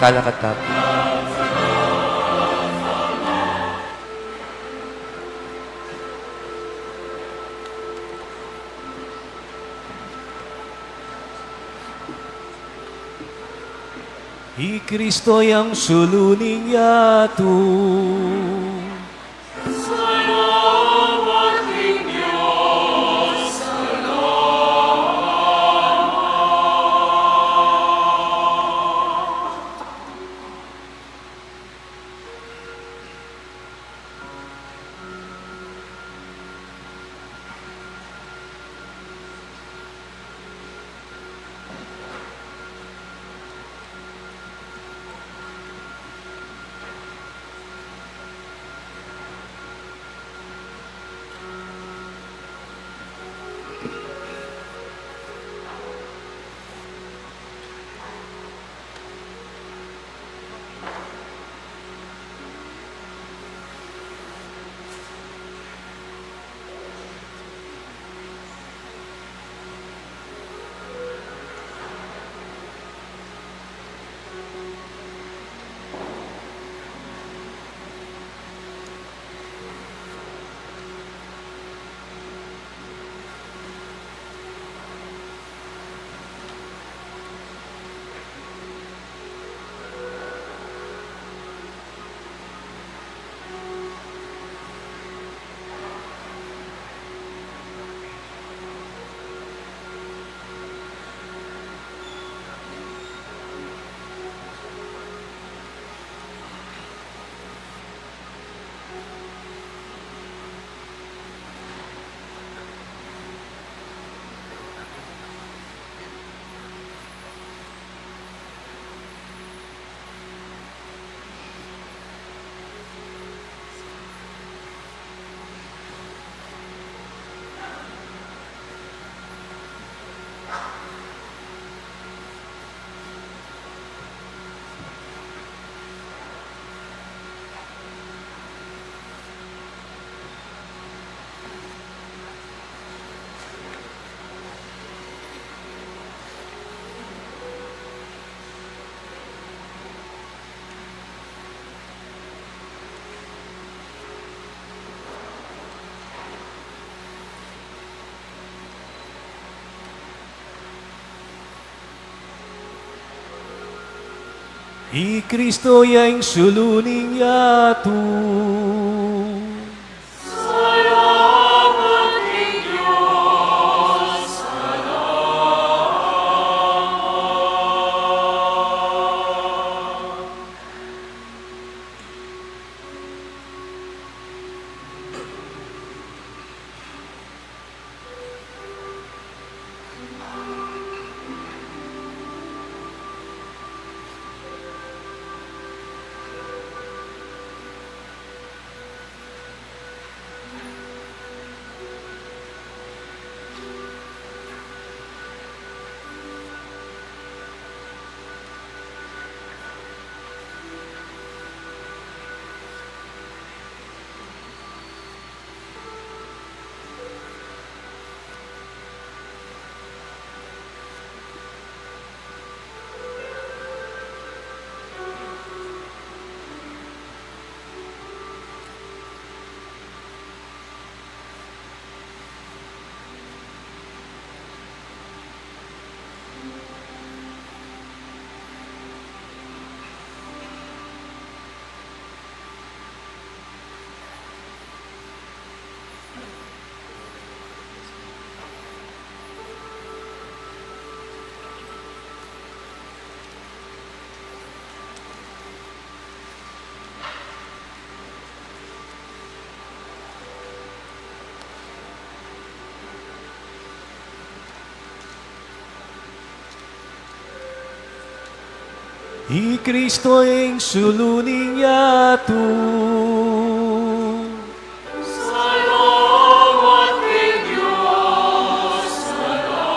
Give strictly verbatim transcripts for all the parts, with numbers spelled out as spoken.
Talakad ta. I Kristo yang sulu ning yatu. I Kristo ya ing sulu ning yatu. Salamat king Dios. I Kristo ing sulu ning yatu. Salamat king Dios. Salamat.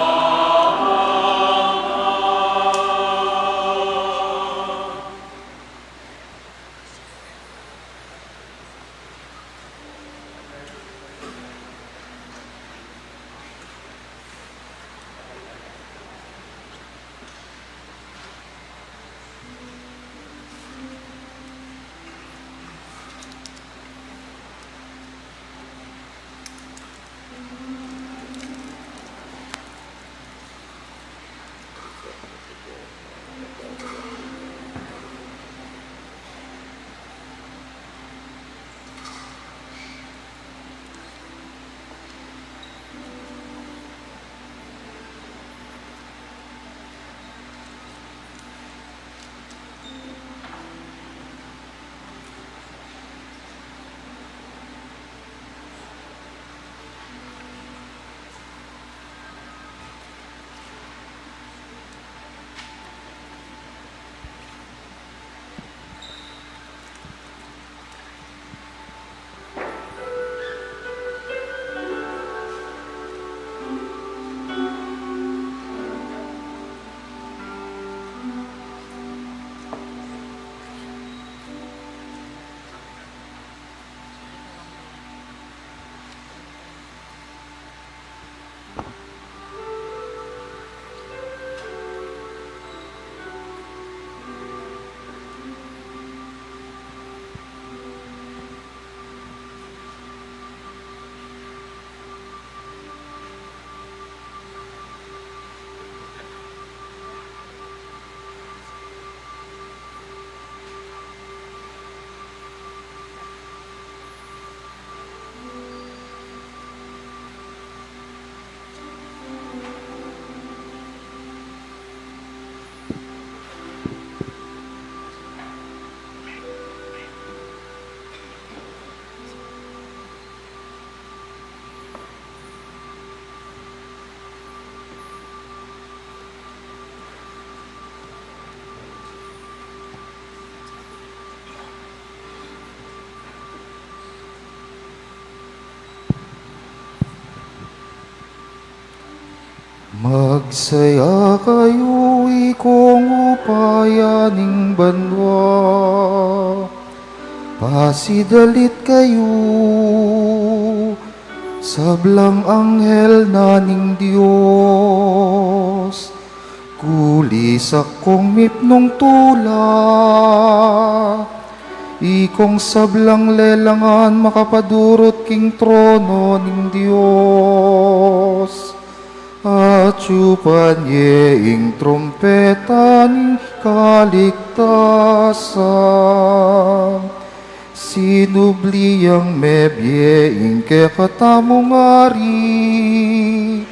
Magsaya kayu, ikong upaya ning banua, pasidalit kayu, sablang anghel na ning Dios. Kulisak kong mipnung tula, ikong sablang lelangan makapadurut king trono ning Dios. Atyu pa nye ing trumpeta ning kaligtasan. Sinubli yang mebie ing kekatamung Ari,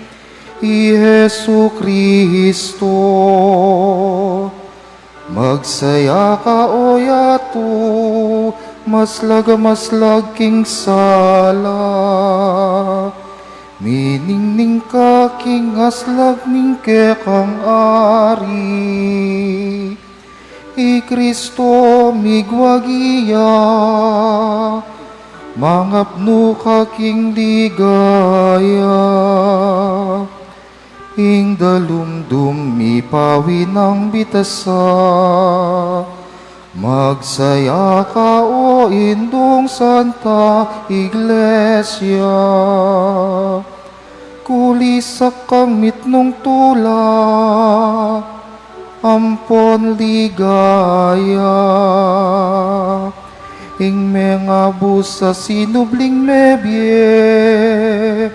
i Jesu Cristo. Magsaya ka, o yatu, maslag a maslag king sala. Miningning ka king aslag ning kekang Ari. I Cristo migwagi ya, mangapnu ka king ligaya. Ing dalumdum mipawi nang bitasa. Magsaya ka, o indung Santa Iglesia. Kulisak kang mitnung tula ampon ligaya. Ing mengabus a sinubling mebie,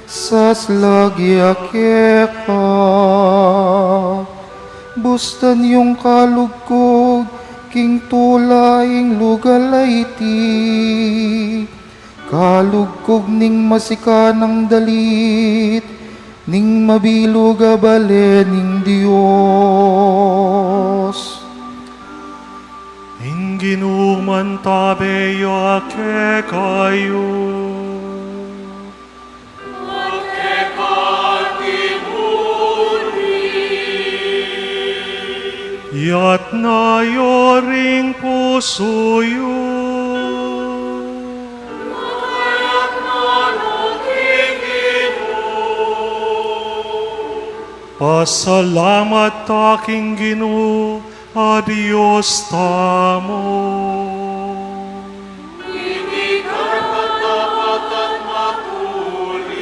saslag ya keka. Bustan yung kalugkug king tula ing lugal a iti. Kalugkug ning masikanang dalit, ning mabilug a bale ning Dios. Ing Ginu mantabe ya kekayu. Iyatas yu ring pusu yu. Pasalamat ta king Ginu a Dios tamu. Iti karapat-dapat at matulid.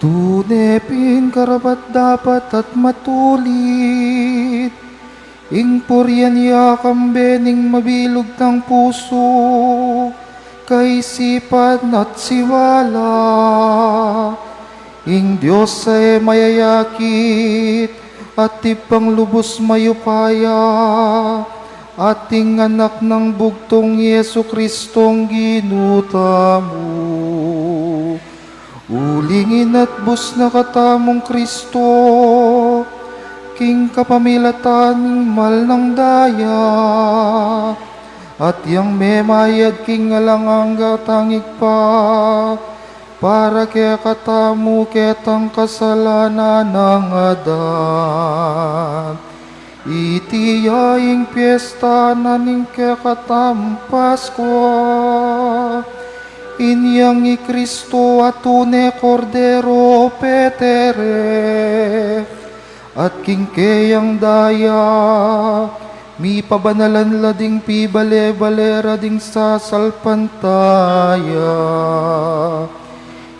Tune pin karapat-dapat at matulid, ing purian ya kambe ning mabilug tang pusu, kaisipan at siwala. Ing Dios a e mayayakit, at Ibpang lubus mayupaya, at ing Anak nang bugtung, Jesu Cristong Ginu tamu. Uling inatbus na katamung Cristo, king kapamilatan ning mal nang daya, at yang memayad king alang angga tang Ibpa, para kekatamu ketang kasalanan nang adan. Iti ya ing piesta na ning kekatamung Paskua. Inyang i Cristo a tune Kordero petere, at king keyang daya, mipabanalan la ding pibale-bale ra ding sasalpantaya.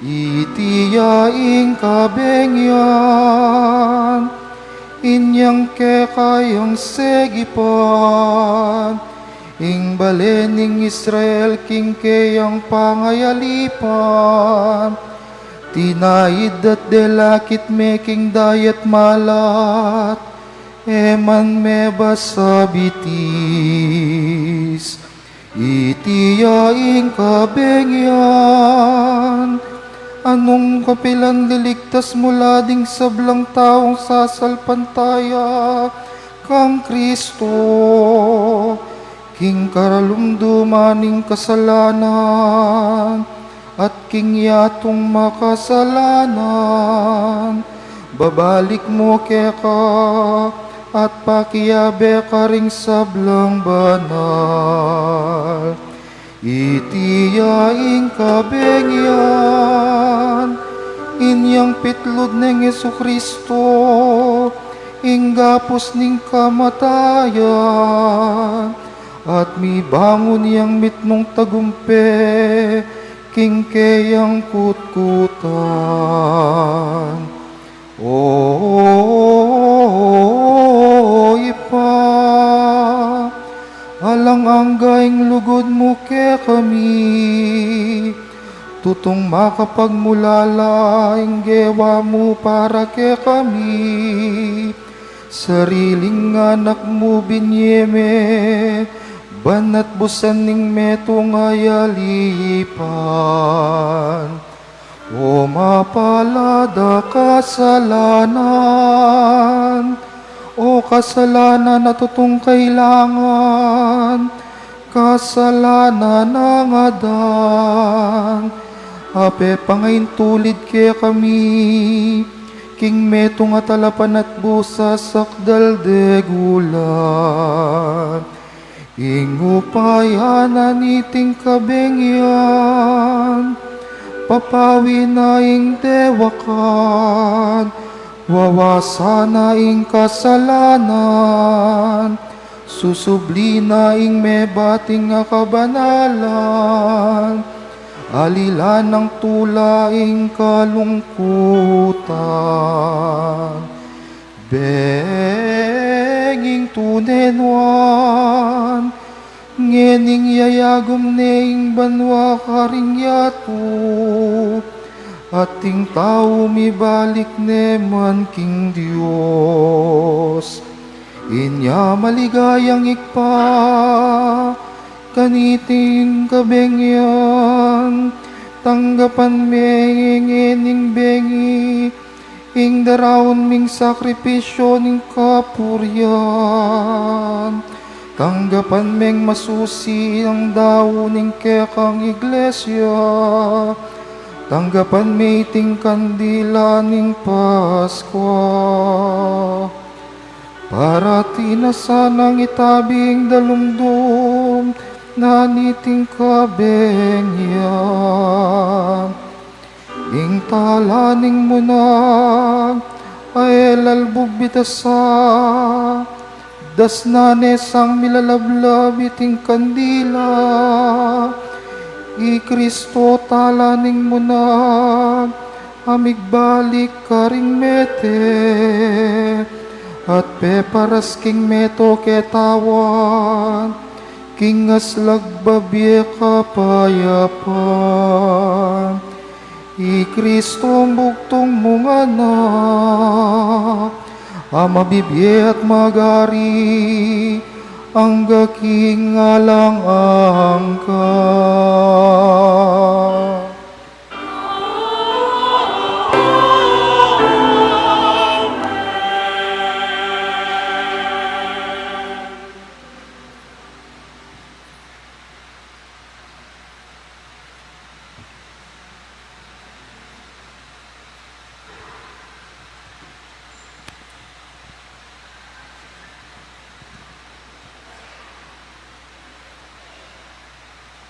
Iti ya ing kabeng yan, inyang keka yang segipan, ing bale ning Israel king keyang pangayalipan. Tinaid at delakit me king dayat malat, e man me basabitis. Iti ya ing kabeng yan, a nung kapilan liligtas mula ding sablang taung sasalpantaya kang Cristo, king karalumduman ning kasalanan, at king yatung makasalanan, babalik mu keka, at pakiabe karing sablang banal. Iti ya ing kabeng yan, inyang Pitlud neng Jesucristo ing gapus ning kamatayan, at mibangun yang mitmung tagumpe king keyang kutkutan. O Ibpa, alang angga ing lugud mu kekami, tutung makapagmulala ing gewa mu para kekami, sariling anak mu binye me, ban atbusan ning metung a yalipan. O mapalad a kasalanan, o kasalanan a tutung kailangan, kasalanan nang Adan, a pepangaintulid kekami king metung a talapan at busa sakdal de gulat. Ing upaya na niting kabengyan, papawi na ing dewakan, wawasa na ing kasalanan, susubli na ing mebating a kabanalan, alilan nang tula ing kalungkutan. Beng ing tune nuan, ngening yayagum ne ing banua karing yatu, at ing tau mibalik ne man king Dios. Inya maligayang Ibpa, kaniting kabengyan, tanggapan me ngening bengi, ing daraun ming sakripisyu ning kapurian. Tanggapan meng masusi ing dau ning kekang iglesia. Tanggapan me iting kandila ning Paskua. Para atin na sanang itabi ing dalumdum na niting kabengyan. Ing tala ning munag a e lalbub bitasa, dasnan ne sang milalablab iting kandila. I Kristo tala ning munag a migbalik karing mete, at peparas king meto ketawan king aslag babie kapayapan. I Kristong bugtung mung Anak, a mabibie at magari angga king alang angga.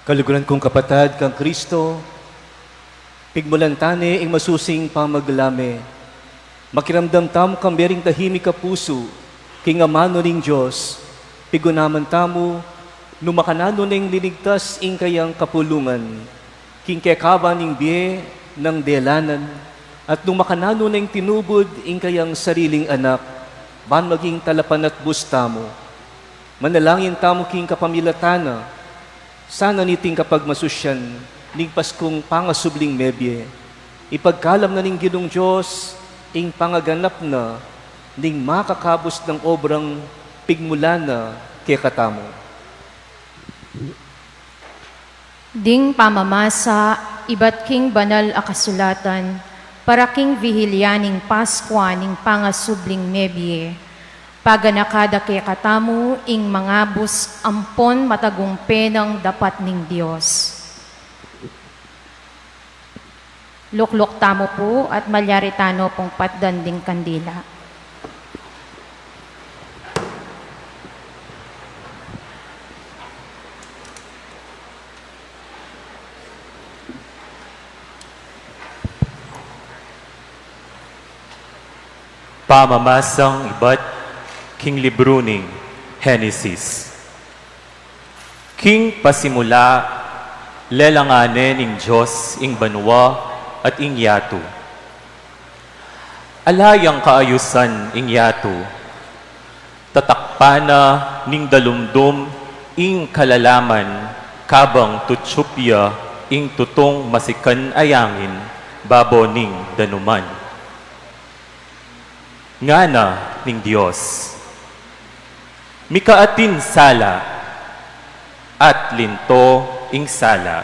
Kaluguran kung kapatad kang Kristo, pigmulan ta ne ing masusing pamaglame. Makiramdam tamu kambe ring tahimik a pusu king amanu ning Dios, pigunaman tamu nung makananu neng linigtas ing kayang kapulungan king kekaban ning bie nang delanan, at nung makananu neng tinubud ing kayang sariling Anak ban maging talapanatbus tamu. Manalangin tamu king kapamilatan na. Sana niting kapagmasusyan ning Paskung pangasubling mebie, ipagkalam na ning Ginung Dios ing pangaganap na ning makakabus nang obrang pigmulan na kekatamu. Ding pamamasa ibat king banal a kasulatan para king Vigilya ning Paskwa ning pangasubling mebie. Paganaka da kekatamu ing mangabus ampon matagumpe nang dapat ning Dios. Lukluk tamu pu at malyari tano pung patdan ding kandila. Pamamasang ibat king libru ning Henesis. King pasimula, lelangan ne ning Dios ing banua at ing yatu. Ala yang kaayusan ing yatu. Tatakpan na ning dalumdum ing kalalaman, kabang tutsup ya ing tutung masikan a yangin babo ning danuman. Ngana ning Dios, "Mikaatin sala," at linto ing sala.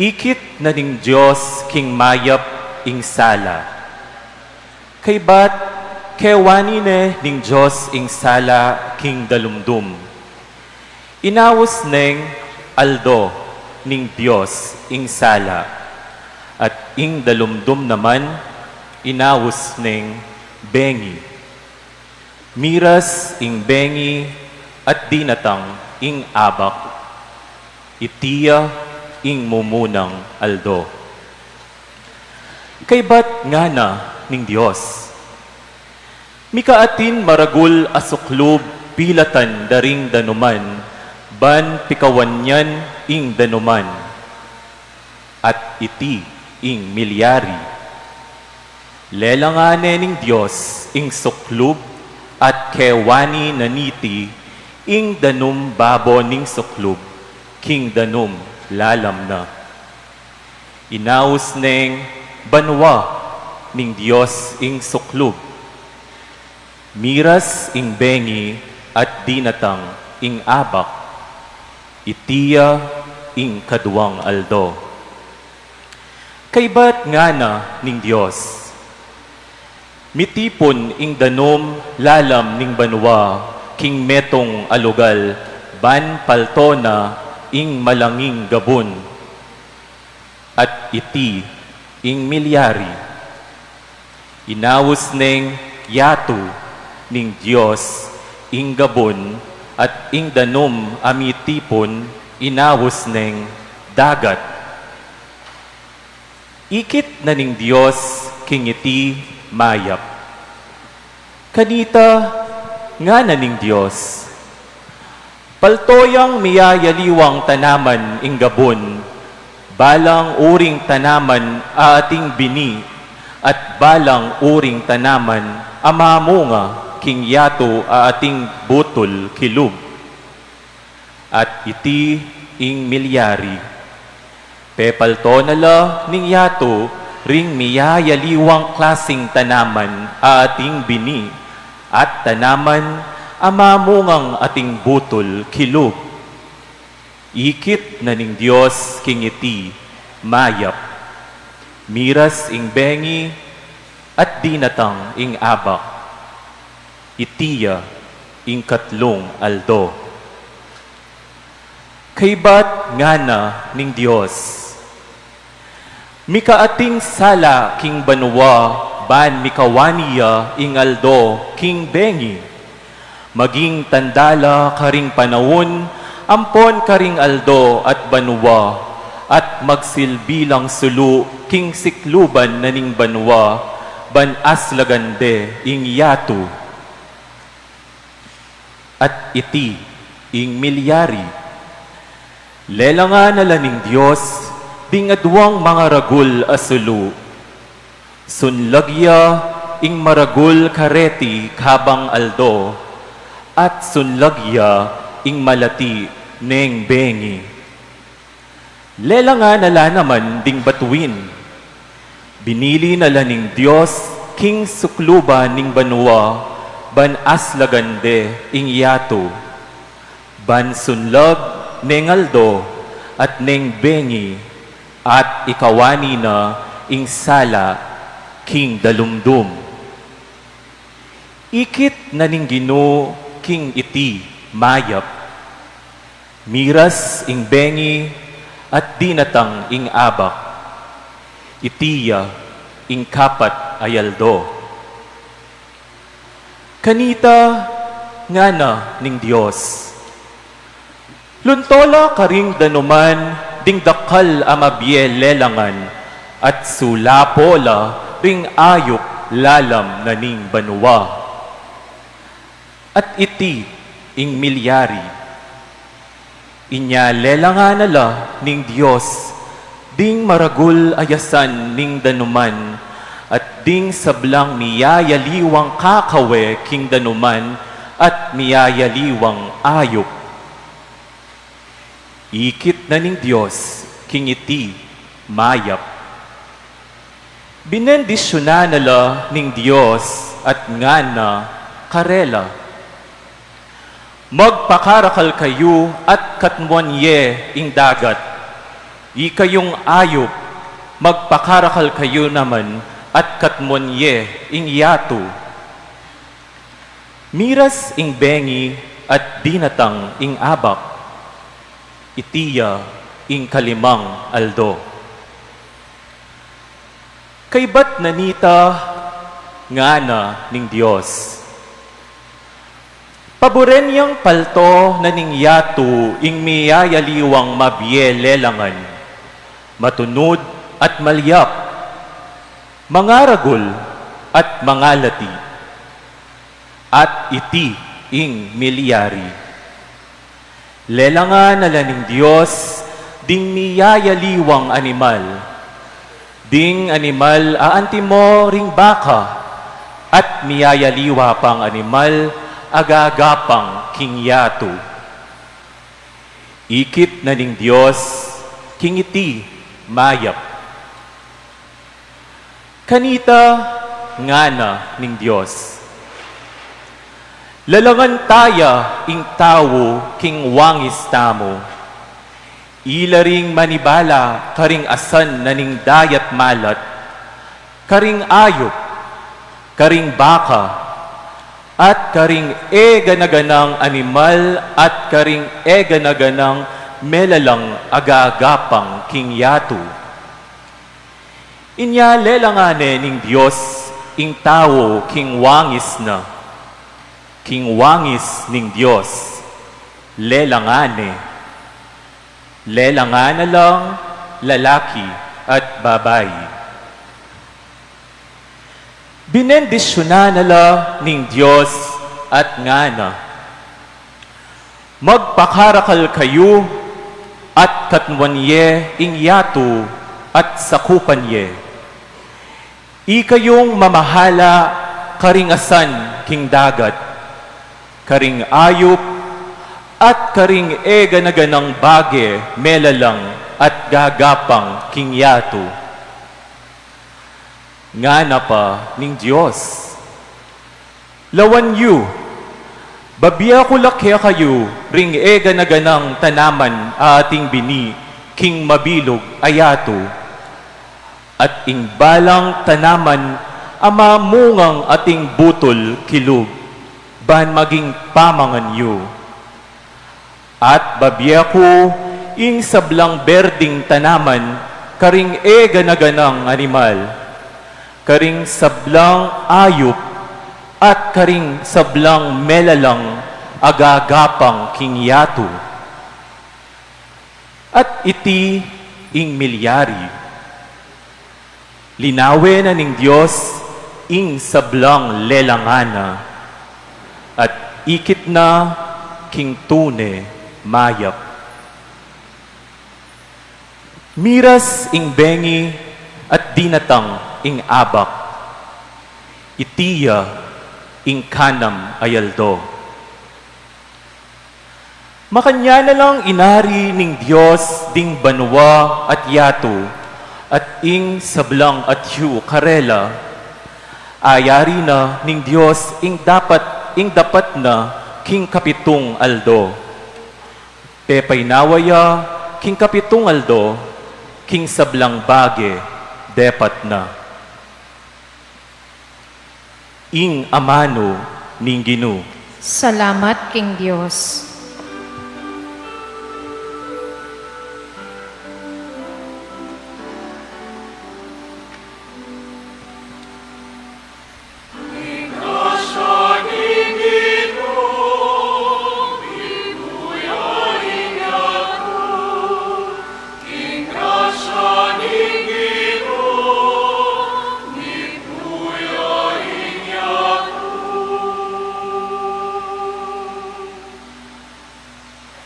Ikit na ning Dios king mayap ing sala. Kaybat kewani ne ning Dios ing sala king dalumdum. Inaus neng aldo ning Dios ing sala, at ing dalumdum naman inaus neng bengi. Miras ing bengi at dinatang ing abak. Iti ya ing mumunang aldo. Kaybat ngana ning Dios, "Mikaatin maragul a suklub pilatan da ring danuman, ban pikawan yan ing danuman." At iti ing milyari. Lelangan ne ning Dios ing suklub, at kewani na niti ing danum babo ning suklub, king danum lalam na. Inaus neng banua ning Dios ing suklub. Miras ing bengi at dinatang ing abak. Iti ya ing kaduang aldo. Kaybat ngana ning Dios, "Mitipun ing danum lalam ning banua king metung a lugal, ban palto na ing malanging gabun." At iti ing milyari. Inaus neng yatu ning Dios ing gabun, at ing danum a mitipun inaus neng dagat. Ikit na ning Dios king iti mayap. Kanita ngana ning Dios, "Palto yang miyayaliwang tanaman ing gabun, balang uring tanaman a ating bini, at balang uring tanaman a mamunga king yatu a ating butul kilub." At iti ing milyari. Pepalto na la ning yatu ring miyayaliwang klasing tanaman a ating bini, at tanaman a mamungang ating butul kilub. Ikit na ning Dios king iti mayap. Miras ing bengi at dinatang ing abak. Iti ya ing katlung aldo. Kaybat ngana ning Dios, "Mikaating sala king banua, ban mikawani ya ing aldo king bengi. Maging tanda la karing panaun ampon karing aldo at banua, at magsilbi lang sulu king sikluban na ning banua, ban aslagan de ing yatu." At iti ing milyari. Lelangan na la ning Dios ding aduang mangaragul a sulu. Sunlag ya ing maragul kareti kabang aldo, at sunlag ya ing malati neng bengi. Lelangan na la naman ding batuin. Binili na la ning Dios king sukluban ning banua, ban aslagan de ing yatu. Ban sunlag neng aldo at neng bengi, at ikawani na ing sala king dalumdum. Ikit na ning Ginu king iti mayap. Miras ing bengi at dinatang ing abak. Iti ya ing kapat a aldo. Kanita ngana ning Dios, "Lunto la karing danuman ding dakal a mabie lelangan, at sulapo la ring ayup lalam na ning banua. At iti ing milyari. Inya lelangan na la ning Dios ding maragul a yasan ning danuman, at ding sablang miyayaliwang kakawe king danuman, at miyayaliwang ayup. Ikit na ning Dios king iti mayap. Binendisyunan na la ning Dios at ngana karela, "Magpakarakal kayu at katmuan ye ing dagat. Ikayung ayup, magpakarakal kayu naman at katmuan ye ing yatu." Miras ing bengi at dinatang ing abak. Iti ya ing kalimang aldo. Kaybat na nita, ngana ning Dios, paburen yang palto na ning yatu ing miyayaliwang mabie lelangan, matunud at malyap, mangaragul at mangalati. At iti ing milyari. Lelangan na la ning Dios ding miyayaliwang animal, ding animal a antimo ring baka, at miyayaliwa pang animal a gagapang king yatu. Ikit na ning Dios king iti mayap. Kanita, ngana ning Dios, lalangan taya ing tau king wangis tamu. Ila ring manibala karing asan na ning dayat malat, karing ayup, karing baka, at karing e gana-ganang animal, at karing e gana-ganang melalang a gagapang king yatu. Inya lelangan ne ning Dios ing tau king wangis na, king wangis ning Dios lelangan ne. Lelangan na lang lalaki at babai. Binendisyunan na la ning Dios at ngana, "Magpakarakal kayu at katmuan ye ing yatu at sakupan ye. Ikayung mamahala karing asan king dagat, karing ayup, at karing e gana-ganang bage melalang at gagapang king yatu." Ngana pa ning Dios, "Lawan yu, babie ku la kekayu ring e gana-ganang tanaman a ating bini king mabilug a yatu, at ing balang tanaman a mamungang ating butul kilub, ban maging pamangan yu. At babie ku ing sablang berding tanaman karing e gana-ganang animal, karing sablang ayup, at karing sablang melalang a gagapang king yatu." At iti ing milyari. Linawen na ning Dios ing sablang lelangan na, at ikit na king tune mayap. Miras ing bengi at dinatang ing abak. Iti ya ing kanam a aldo. Makanyan na lang inari ning Dios ding banua at yatu, at ing sablang atyu karela. Ayari na ning Dios ing dapat, ing dapat na king kapitung aldo. Pepaynawa ya king kapitung aldo, king sablang bage depat na. Ing amanu ning Ginu. Salamat king Dios.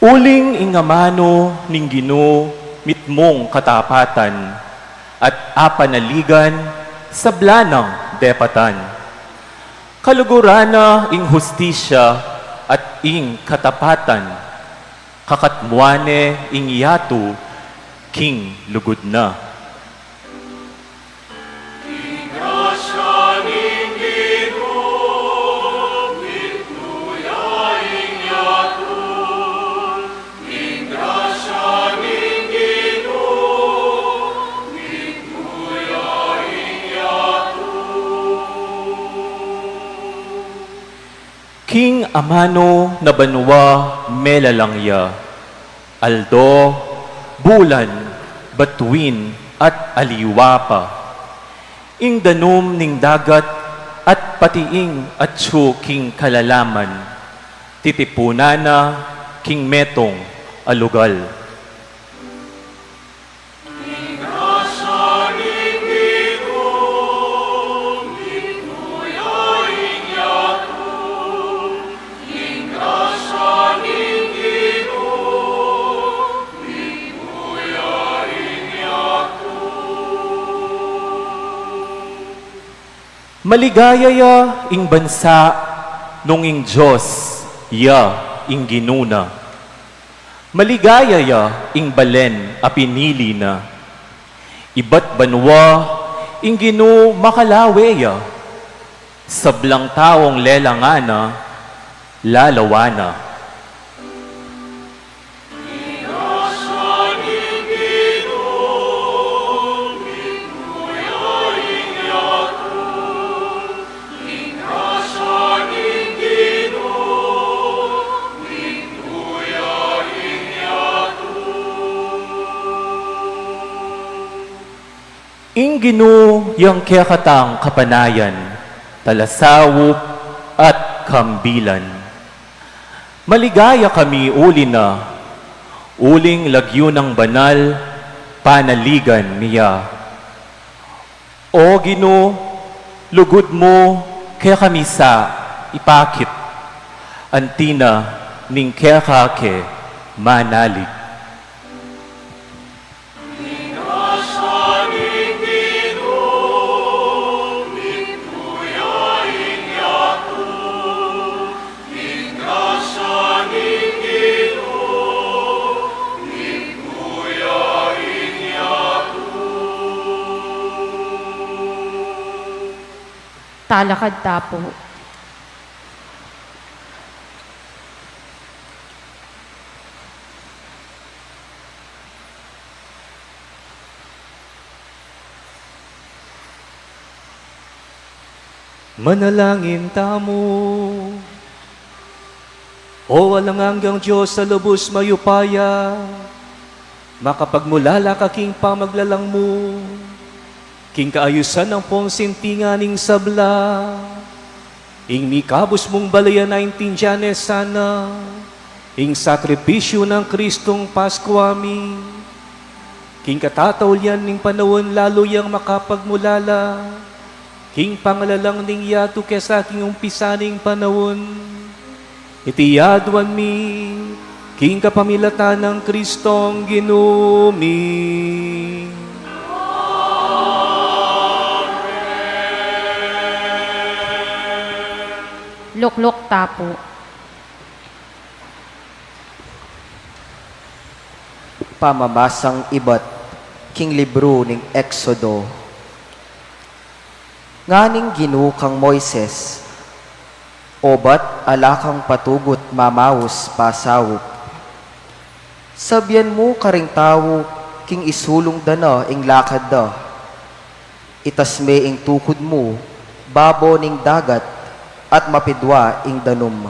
Uling ing amanu ning Ginu mitmung katapatan, at apanaligan sabla nang depatan. Kaluguran na ing hustisya at ing katapatan, kakatmuan ne ing yatu king lugud na. King amanu na banua melalang ya, aldo, bulan, batuin, at aliwa pa. Ing danum ning dagat at pati ing atsu king kalalaman, titipunan na king metung a lugal. Maligaya ya ing bansa nung ing Dios ya ing Ginu na. Maligaya ya ing balen a pinili na. Ibat banua ing Ginu makalawe ya. Sablang taung lelangan na, lalawa na. Ing Ginu yang kekatang kapanayan, talasaup at kambilan. Maligaya kami uli na, uling lagyu nang banal, panaligan mi ya. O Ginu, lugud mu kekami sa ipakit, anti na ning keka ke manalig. Talakad ta pu. Manalangin tamu. O alang anggang Dios a lubus mayupaya, makapagmulala ka king pamaglalang mu, king kaayusan nang pungsintingan ning sabla, ing mikabus mung balayan a intindian ne sana ing sakripisyu nang Kristong Paskua mi. King katataulian ning panaun lalu yang makapagmulala king pangalalang ning yatu kesa king umpisa ning panaun. Iti aduan mi king kapamilatan nang Kristong Ginu mi. Lukluk ta pu. Pamamasang ibat king libru ning Exodo. Ngana ning Ginu kang Moises, obat ala kang patugut mamaus pasaup. Sabian mu karing tau king isulung da na ing lakad da. Itas me ing tukud mu babo ning dagat at mapidua ing danum.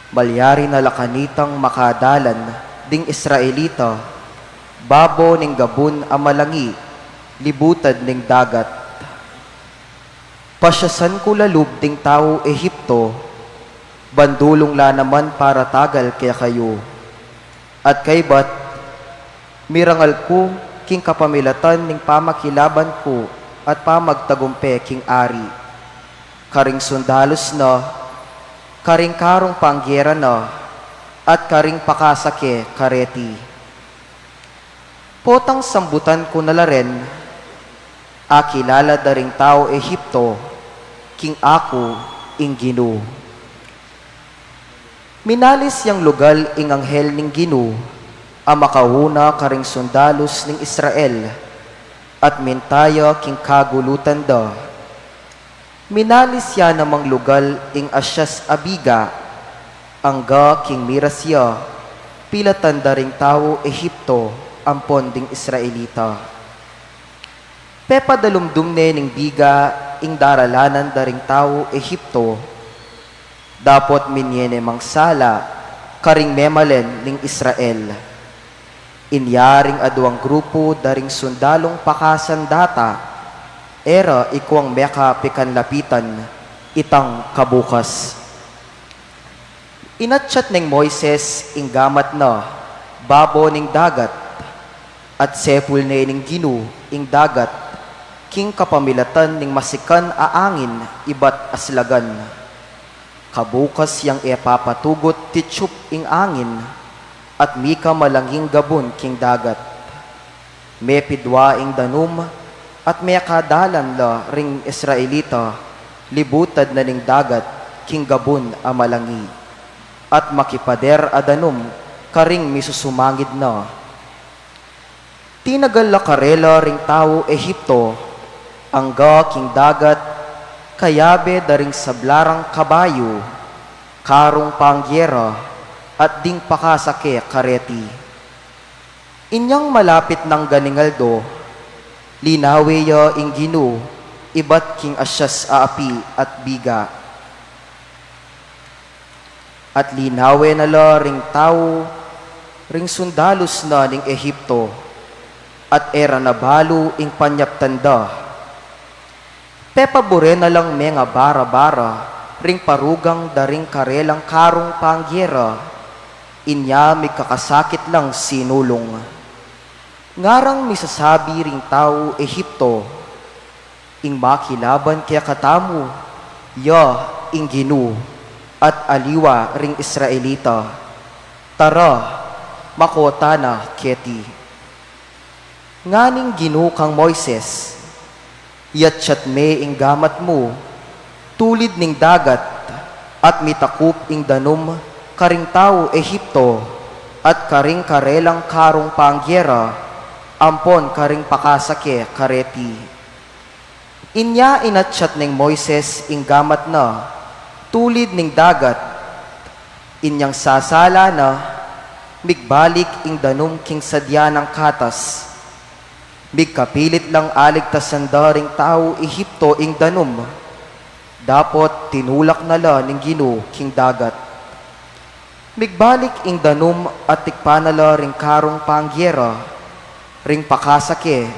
Malyari na la kanitang makadalan ding Israelita babo ning gabun a malangi libutad ning dagat. Pasyasan ku la lub ding tau Egipto, bandulung la naman para tagal kekayu. At kaybat, mirangal ku king kapamilatan ning pamakilaban ku at pamagtagumpe king ari, karing sundalus na, karing karung panggyera na, at karing pakasake kareti. Potang sambutan ku na la ren, akilala da ring tau Egipto king aku ing Ginu. Minalis yang lugal ing anghel ning Ginu a makauna karing sundalus ning Israel, at minta ya king kagulutan da. Minalis ya namang lugal ing asyas a biga, angga king miras ya pilatan da ring tau Egipto ampon ding Israelita. Pepadalumdum ne ning biga ing daralanan da ring tau Egipto, dapot minye ne mang sala karing memalen ning Israel. Inya ring aduang grupu da ring sundalung pakasandata, e ra ikuang meka pikanlapitan itang kabukas. Inatyat neng Moises ing gamat na babo ning dagat, at sepul ne ning Ginu ing dagat king kapamilatan ning masikan a angin ibat aslagan. Kabukas yang e papatugut titsup ing angin, at mika malanging gabun king dagat. Mepidua ing danum, at mekadalan la ring Israelita libutad na ning dagat king gabun a malangi, at makipader a danum karing misusumangid na. Tinagal la karela ring tau Egipto angga king dagat, kayabe da ring sabla rang kabayu, karung panggera, at ding pakasake kareti. Inyang malapit nang ganing aldo, linawe ya ing Ginu ibat king asyas a api at biga. At linawe na la ring tau ring sundalus na ning Egipto, at e ra na balu ing panyaptan da. Pepabure na lang mengabara-bara ring parugang da ring karelang karung panggera, inya migkakasakit lang sinulung. Ngarang misasabi ring tau Egipto, "Ing makilaban kekatamu, ya ing Ginu, at aliwa ring Israelita. Tara, mako tana keti." Nganing Ginu kang Moises, "Iyatyat me ing gamat mu tulid ning dagat, at mitakup ing danum karing tau Egipto, at karing karelang karung panggera, ampon karing pakasake kareti." Inya inatyat neng Moises ing gamat na tulid ning dagat. Inyang sasala na, migbalik ing danum king sadya nang katas. Migkapilit lang aligtasan da ring tau Egipto ing danum, dapot tinulak na la ning Ginu king dagat. Migbalik ing danum at tikpan na la ring karung panggera, ring pakasake,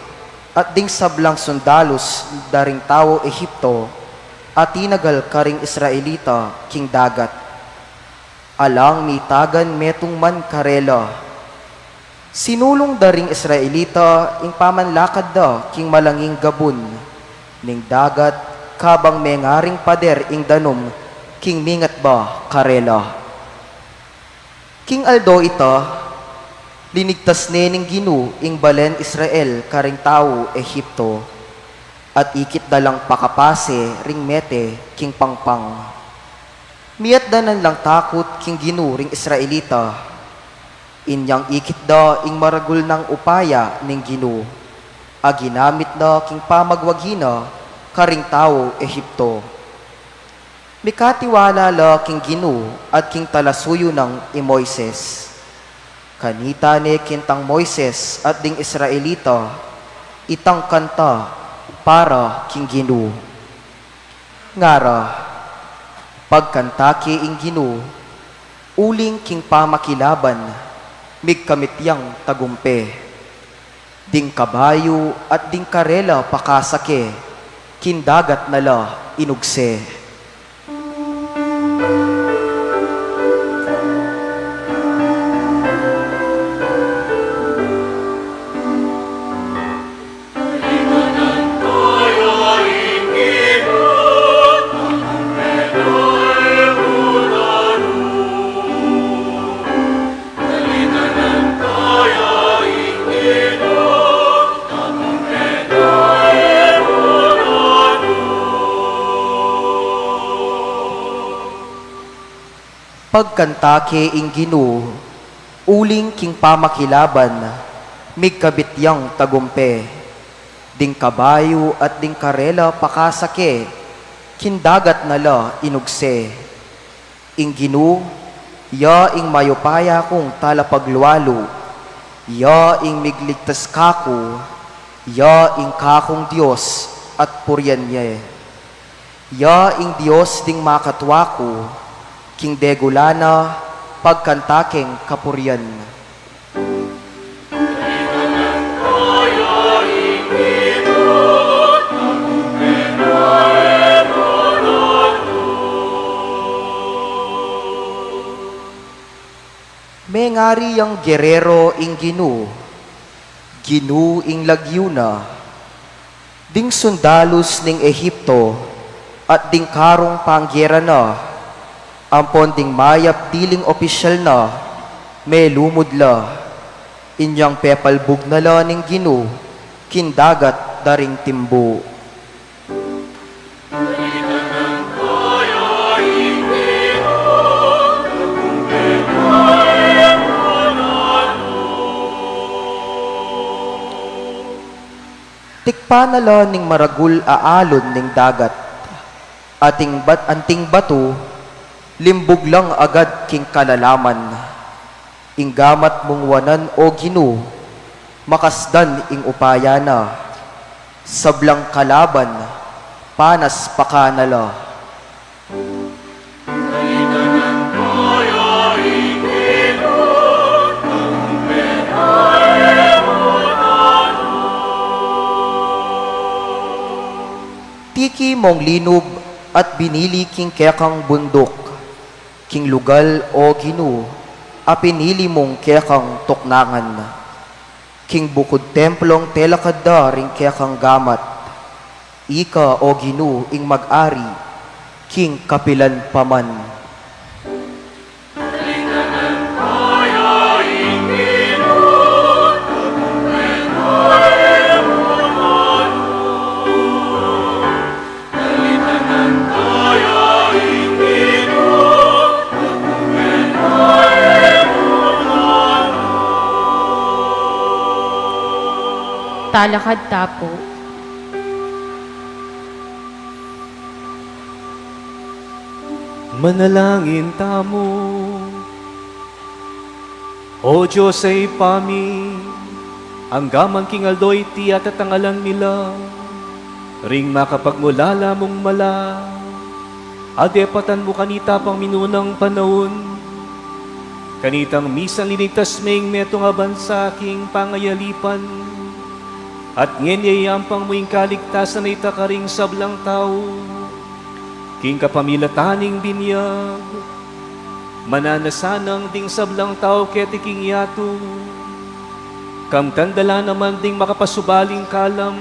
at ding sablang sundalus da ring tau Egipto a tinagal karing Israelita king dagat. Alang mitagan metung man karela. Sinulung da ring Israelita ing pamanlakad da king malanging gabun ning dagat, kabang mengaring pader ing danum king mingat ba karela. King aldo ita, linigtas ne ning Ginu ing balen Israel karing tau Egipto, at ikit da lang pakapase ring mete king pangpang. Miat da nan lang takut king Ginu ring Israelita. Inyang ikit da ing maragul nang upaya ning Ginu a ginamit na king pamagwagi na karing tau Egipto. Mikatiwala la king Ginu at king talasuyu nang i Moises. Kanita ne kintang Moises at ding Israelita itang kanta para king Ginu. Ngara, pagkanta ke ing Ginu, uling king pamakilaban, migkamit yang tagumpe. Ding kabayu at ding karela pakasake, king dagat na la inugse. Pagkanta ke ing Ginu, uling king pamakilaban, migkabit yang tagumpe. Ding kabayu at ding karela pakasa ke, king dagat na la inugse. Ing Ginu, ya ing mayupaya kung talapaglualu, ya ing migligtas kaku, ya ing kakung Dios at purian ye. Ya ing Dios ding makatua ku, king degula na pagkanta keng kapurian. Mengari yang gerero ing Ginu, Ginu ing lagyu na. Ding sundalus ning Egipto at ding karung panggera na, ampon ding mayap diling opisyal na, melumud la. Inyang pepalbug na la ning Ginu king dagat da ring timbu. Tikpan na la ning maragul a alon ning dagat. Ating bat-, anting batu, limbug lang agad king kalalaman. Ing gamat mung wanan, O Ginu, makasdan ing upaya na. Sablang kalaban, panas pa kanala. Tiki mong linub at binili king kekang bunduk, king lugal, O Ginu, a pinili mung kekang tuknangan. King bukud templong telakad da ring kekang gamat. Ika, O Ginu, ing mag-ari, king kapilan pa man. Talakad ta pu. Manalangin tamu. O Dios a Ibpa mi, angga man king aldo iti atatangalan mi la ring makapagmulala mung mala a depatan mu kanita pang minunang panaun, kanitang misan linigtas me ing metung a bansa king pangayalipan, at ngeni yayampang mu ing kaligtasan a ita karing sablang tau. King kapamilatan ning binyag, mananasanang ding sablang tau keti king yatu. Kamtan da la naman ding makapasubaling kalam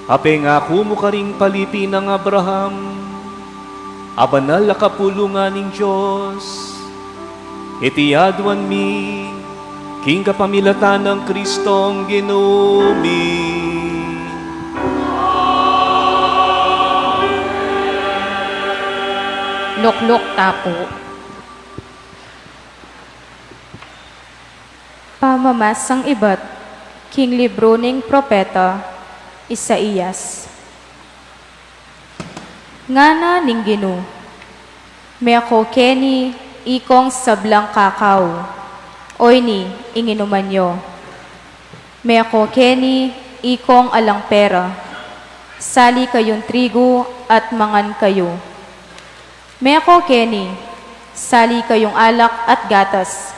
a pengaku mu karing palipi nang Abraham, a banal a kapulungan ning Dios. Iti aduan mi king kapamilatan nang Kristong Ginu mi. Lukluk ta pu. Pamamasang ibat king libru ning propeta Isaias. Ngana ning Ginu, meko keni ikong sablang kakau, o ini ing inuman yo. Meko keni ikong alang pera, sali kayung trigu at mangan kayu. Meko keni, sali kayung alak at gatas,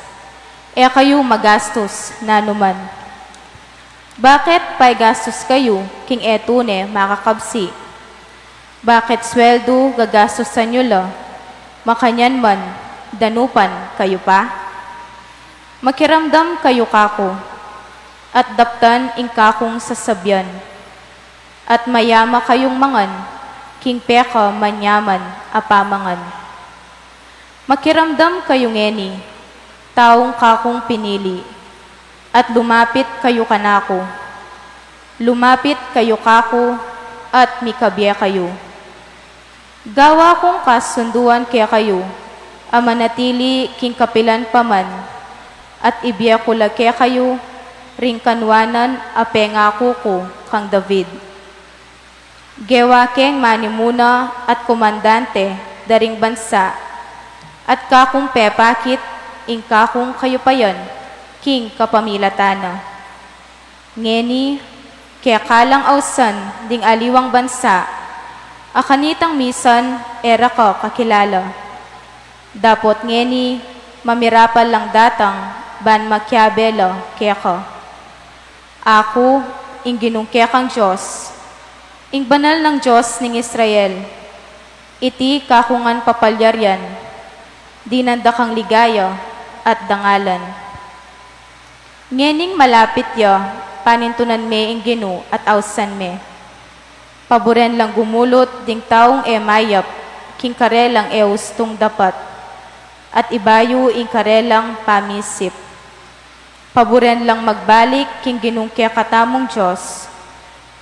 e kayu magastus nanuman. Bakit paigastus kayu king e tune makakabsi? Bakit sweldu gagastusan yu la, makanyan man danupan kayu pa? Makiramdam kayu kaku, at daptan ing kakung sasabian, at mayama kayung mangan king pekamanyaman a pamangan. Makiramdam kayu ngeni, taung kakung pinili, at lumapit kayu kanaku. Lumapit kayu kaku, at mikabie kayu. Gawa kung kasunduan kekayu a manatili king kapilan pa man, at ibie ku la kekayu ring kanuanan a pengaku ku kang David. Gewa keng manimuna at komandante da ring bansa, at kakung pepakit ing kakung kayupayan king kapamilatan na. Ngeni, keka lang ausan ding aliwang bansa, a kanitang misan e ra ka kakilala. Dapot ngeni, mamirapal lang datang ban makiabe la keka. Aku, ing Ginung kekang Dios, ing Banal nang Dios ning Israel, iti kaku ngan papalyarian, dinan da kang ligaya at dangalan. Ngening malapit ya, panintunan me ing Ginu at ausan me. Paburen lang gumulut ding taung e mayap king karelang e ustung dapat, at ibayu ing karelang pamisip. Paburen lang magbalik king Ginung kekatamung Dios,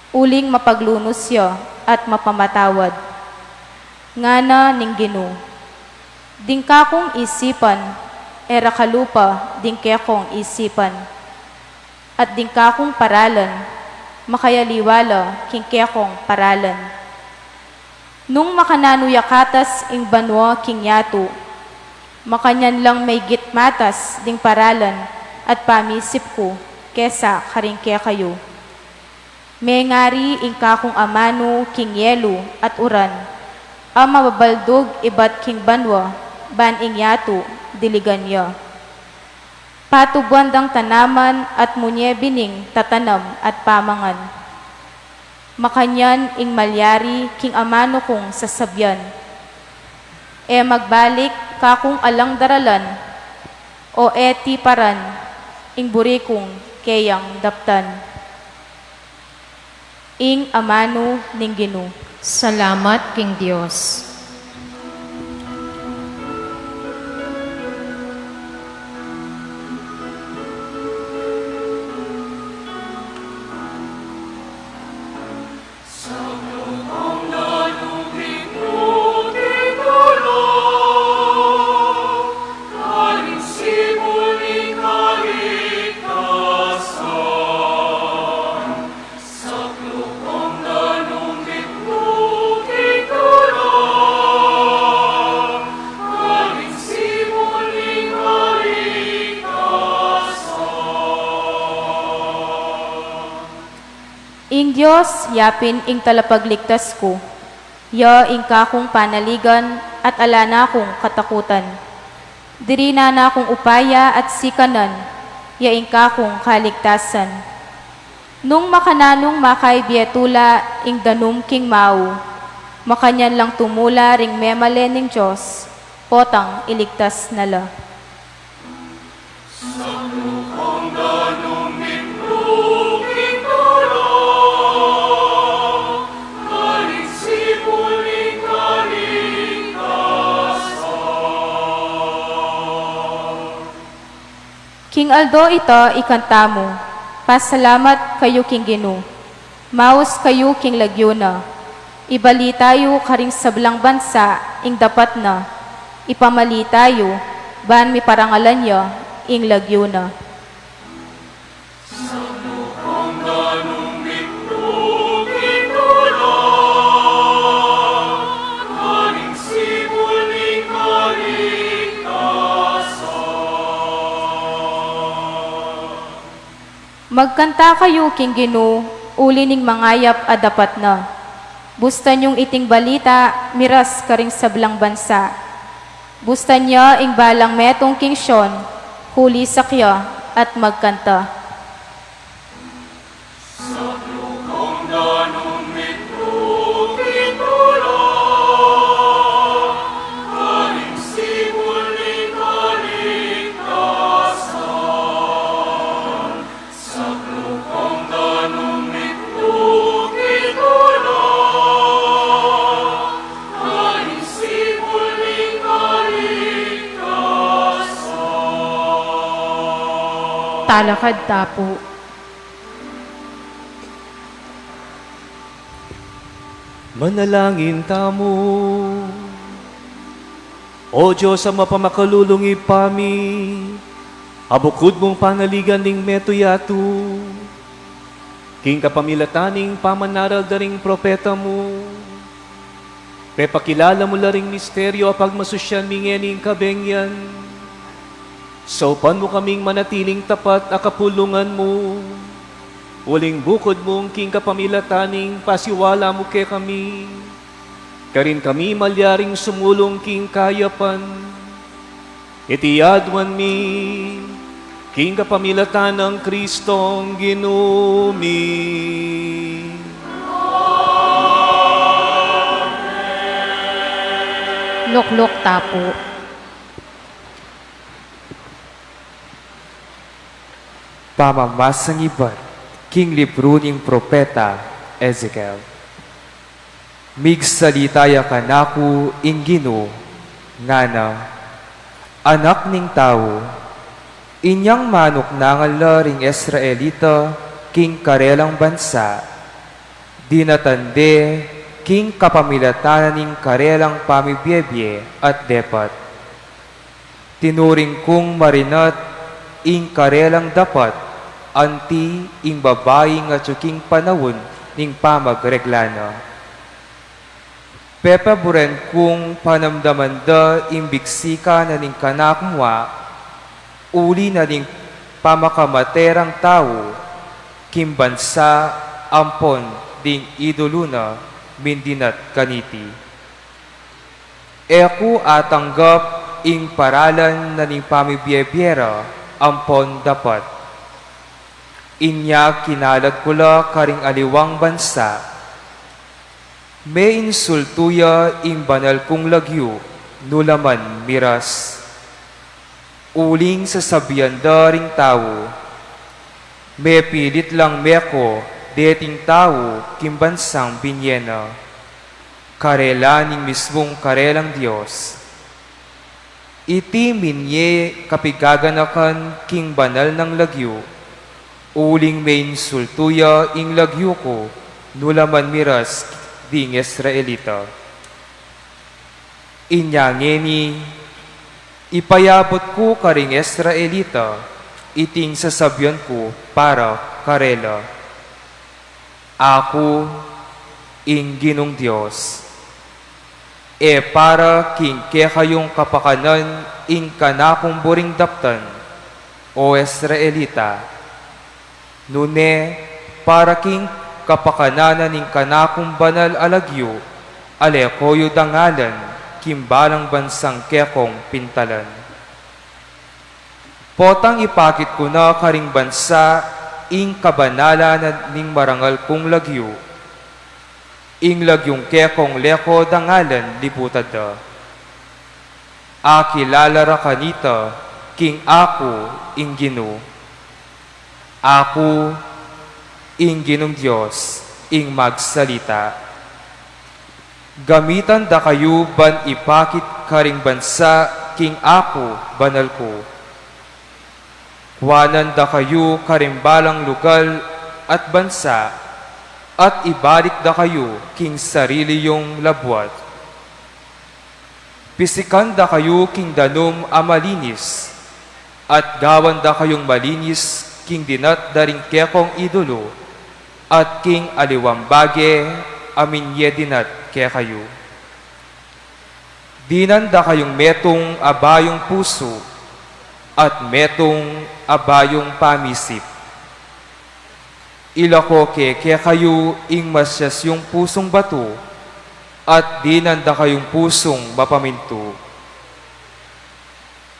uling mapaglunus ya at mapamatawad. Ngana ning Ginu, ding kakung isipan e ra kalupa ding kekong isipan, at ding kakung paralan makayaliwa la king kekong paralan. Nung makananu ya katas ing banua king yatu, makanyan lang maygit matas ding paralan at pamisip ku kesa karing kekayu. Mengari ing kakung amanu king yelu at uran, a mababaldug ibat king banua, ban ing yatu diligan ya. Patubuan dang tanaman at munye bining tatanam at pamangan. Makanyan ing malyari king amanu kung sasabian, e magbalik kakung alang daralan, o e tiparan ing buri kung keyang daptan. Ing amanu ning Ginu. Salamat king Dios. Ing Dios yapin ing talapagligtas ku, ya ing kakung panaligan at ala na kung katakutan. Diri na nakung upaya at sikanan, ya ing kakung kaligtasan. Nung makananung makaibie tula ing danum king mau, makanyan lang tumula ring memalen ning Dios, potang iligtas na la. King aldo ita ikanta mu, pasalamat kayu king Ginu. Maus kayu king lagyu na. Ibalita yu karing sablang bansa ing dapat na. Ipamalita yu, ban miparangalan ya ing lagyu na. Magkanta kayu king Ginu, uli ning mangayap a dapat na. Bustan yung iting balita, miras karing sablang bansa. Bustan ya ing balang metung king Sion, hulisak ya at magkanta. Talakad ta pu. Manalangin tamu. O Dios a mapamakalulung Ibpa mi, a bukud mung panaligan ning metung yatu, king kapamilatan ning pamanaral da ring propeta mu, pepakilala mu la ring misteryu a pagmasusyan mi ngening kabengyan. Saupan mu kaming manatiling tapat a kapulungan mu, uling bukud mung king kapamilatan ning pasiwala mu kekami, karin kami malyaring sumulung king kayapan. Iti aduan mi king kapamilatan nang Kristong Ginu mi. Lukluk ta pu. Pamamasang ibat king libru ning propeta Ezekiel. Migsalita ya kanaku ing Ginu, ngana: Anak ning tau, inyang manuknangan la ring Israelita king karelang bansa, dinatan de king kapamilatan na ning karelang pamibiebie at depat. Tinuring kung marinat ing karelang dapat anti ing babaing atyu king panaun ning pamagregla na. Pepaburen kung panamdaman da ing biksikan na ning kanaku mua, uli na ning pamakamate rang tau king bansa ampon ding idulu na mindinat kaniti. E ku atanggap ing paralan na ning pamibiebie ra ampon dapat. Inya kinalag ku la karing aliwang bansa. Meinsultu ya ing banal kung lagyu nu la man miras. Uling sasabian da ring tau, mepilit lang meko deting tau king bansang binie na, karela ning mismung karelang Dios. Iti minie kapigaganakan king banal nang lagyu, uling meinsultu ya ing lagyu ku nu la man miras ding Israelita. Inya ngeni, ipayabut ku karing Israelita iting sasabian ku para karela. Aku ing Ginung Dios. E para king kekayung kapakanan ing kanakung buring daptan, o Israelita, nune para king kapakanan na ning kanakung banal a lagyu a leko yu dangalan king balang bansang kekong pintalan. Potang ipakit ku na karing bansa ing kabanalan na ning marangal kung lagyu, ing lagyung kekong leko dangalan libutan da. Akilala ra kanita king aku ing Ginu. Aku ing Ginung Dios ing magsalita. Gamitan da kayu ban ipakit karing bansa king aku banal ku. Kuanan da kayu karing balang lugal at bansa, at ibalik da kayu king sarili yung labuat. Pisikan da kayu king danum a malinis, at gawan da kayung malinis king dinat da ring kekong idulu, at king aliwang bage a minie dinat kekayu. Dinan da kayung metung a bayung pusu, at metung a bayung pamisip. Ilako ke kekayu ing masiasyung pusung batu, at dinan da kayung pusung mapamintu.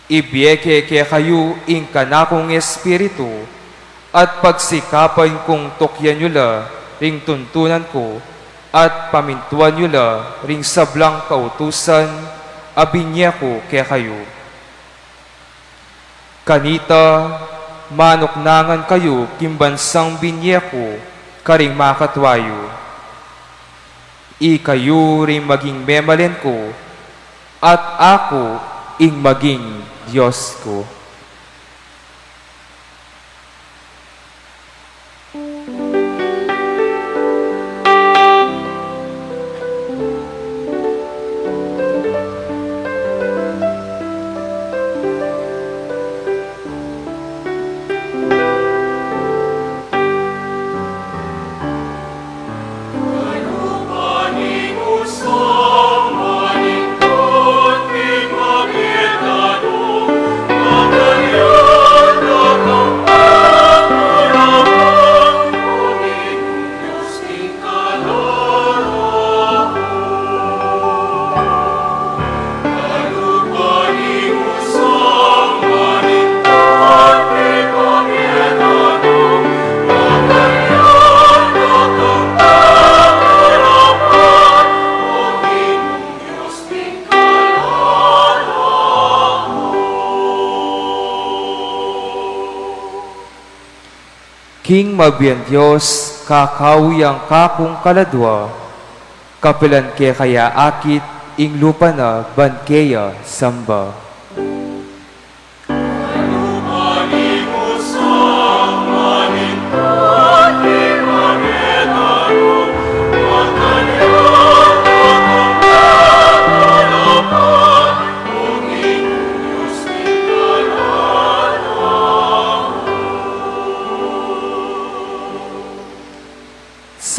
Ibie ke kekayu ing kanakung Espiritu, at pagsikapan kung tukyan yu la ring tuntunan ku, at pamintuan yu la ring sablang kautusan a binie ku kekayu. Kanita, manuknangan kayu king bansang binie ku karing makatua yu. Ikayu ring maging memalen ku, at aku ing maging Dios ku. King mabien Dios, kakau yang kakung kaladua, kapilan ke kaya akit ing lupa na ban keya samba.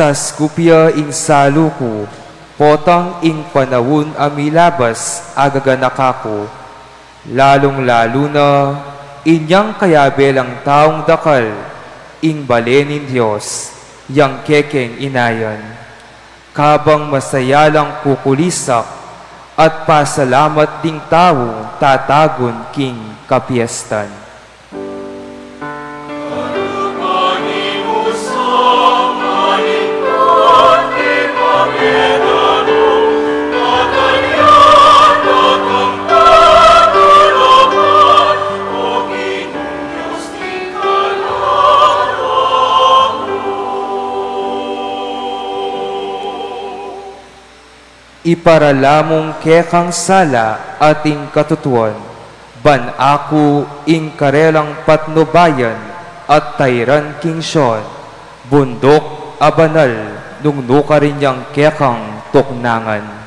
Saskup ya ing salu ku, potang ing panaun a milabas agaganaka ku, lalung-lalu na inyang kayabe lang taung dakal ing bale ning Dios, yang kekeng inayan. Kabang masaya lang kukulisak at pasalamat ding taung tatagun king kapiestan. Iparala mung kekang sala at ing katutuan, ban aku ing karelang patnubayan at tairan king Sion, bunduk a banal nung nukarin yang kekang tuknangan.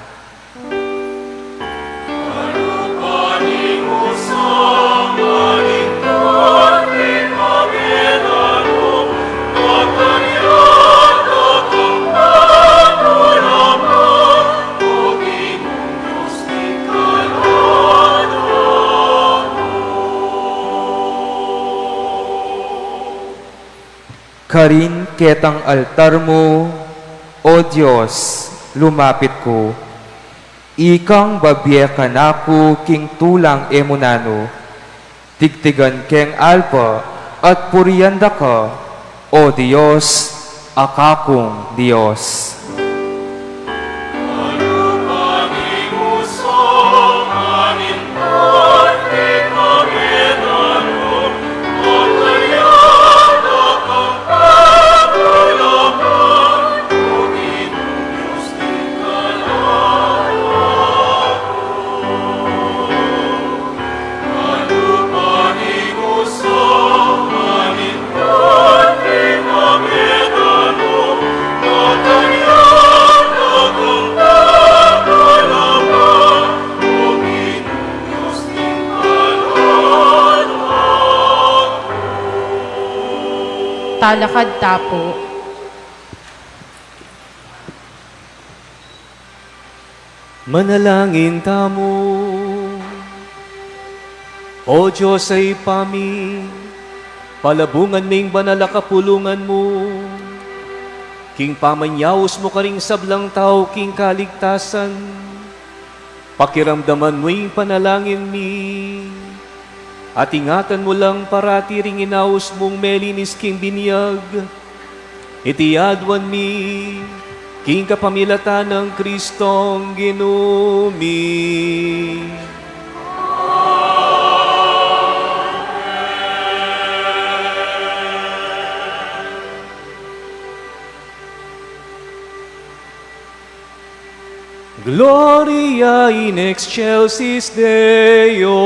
Karin ketang altar mu, O Dios, lumapit ku. Ikang babie kanaku king tulang e mu nanu. Tigtigan keng alpa at purian da ka, O Dios, a kakung Dios. Talakad ta pu. Manalangin tamu. O Dios a Ibpa mi, palabungan me ing banal a kapulungan mu king pamanyaus mu karing sablang tau king kaligtasan. Pakiramdaman mu ing panalangin mi, at ingatan mu lang parati ring inaus mung melinis king binyag. Iti aduan mi king kapamilatan nang Kristong Ginu mi. Gloria in excelsis Deo.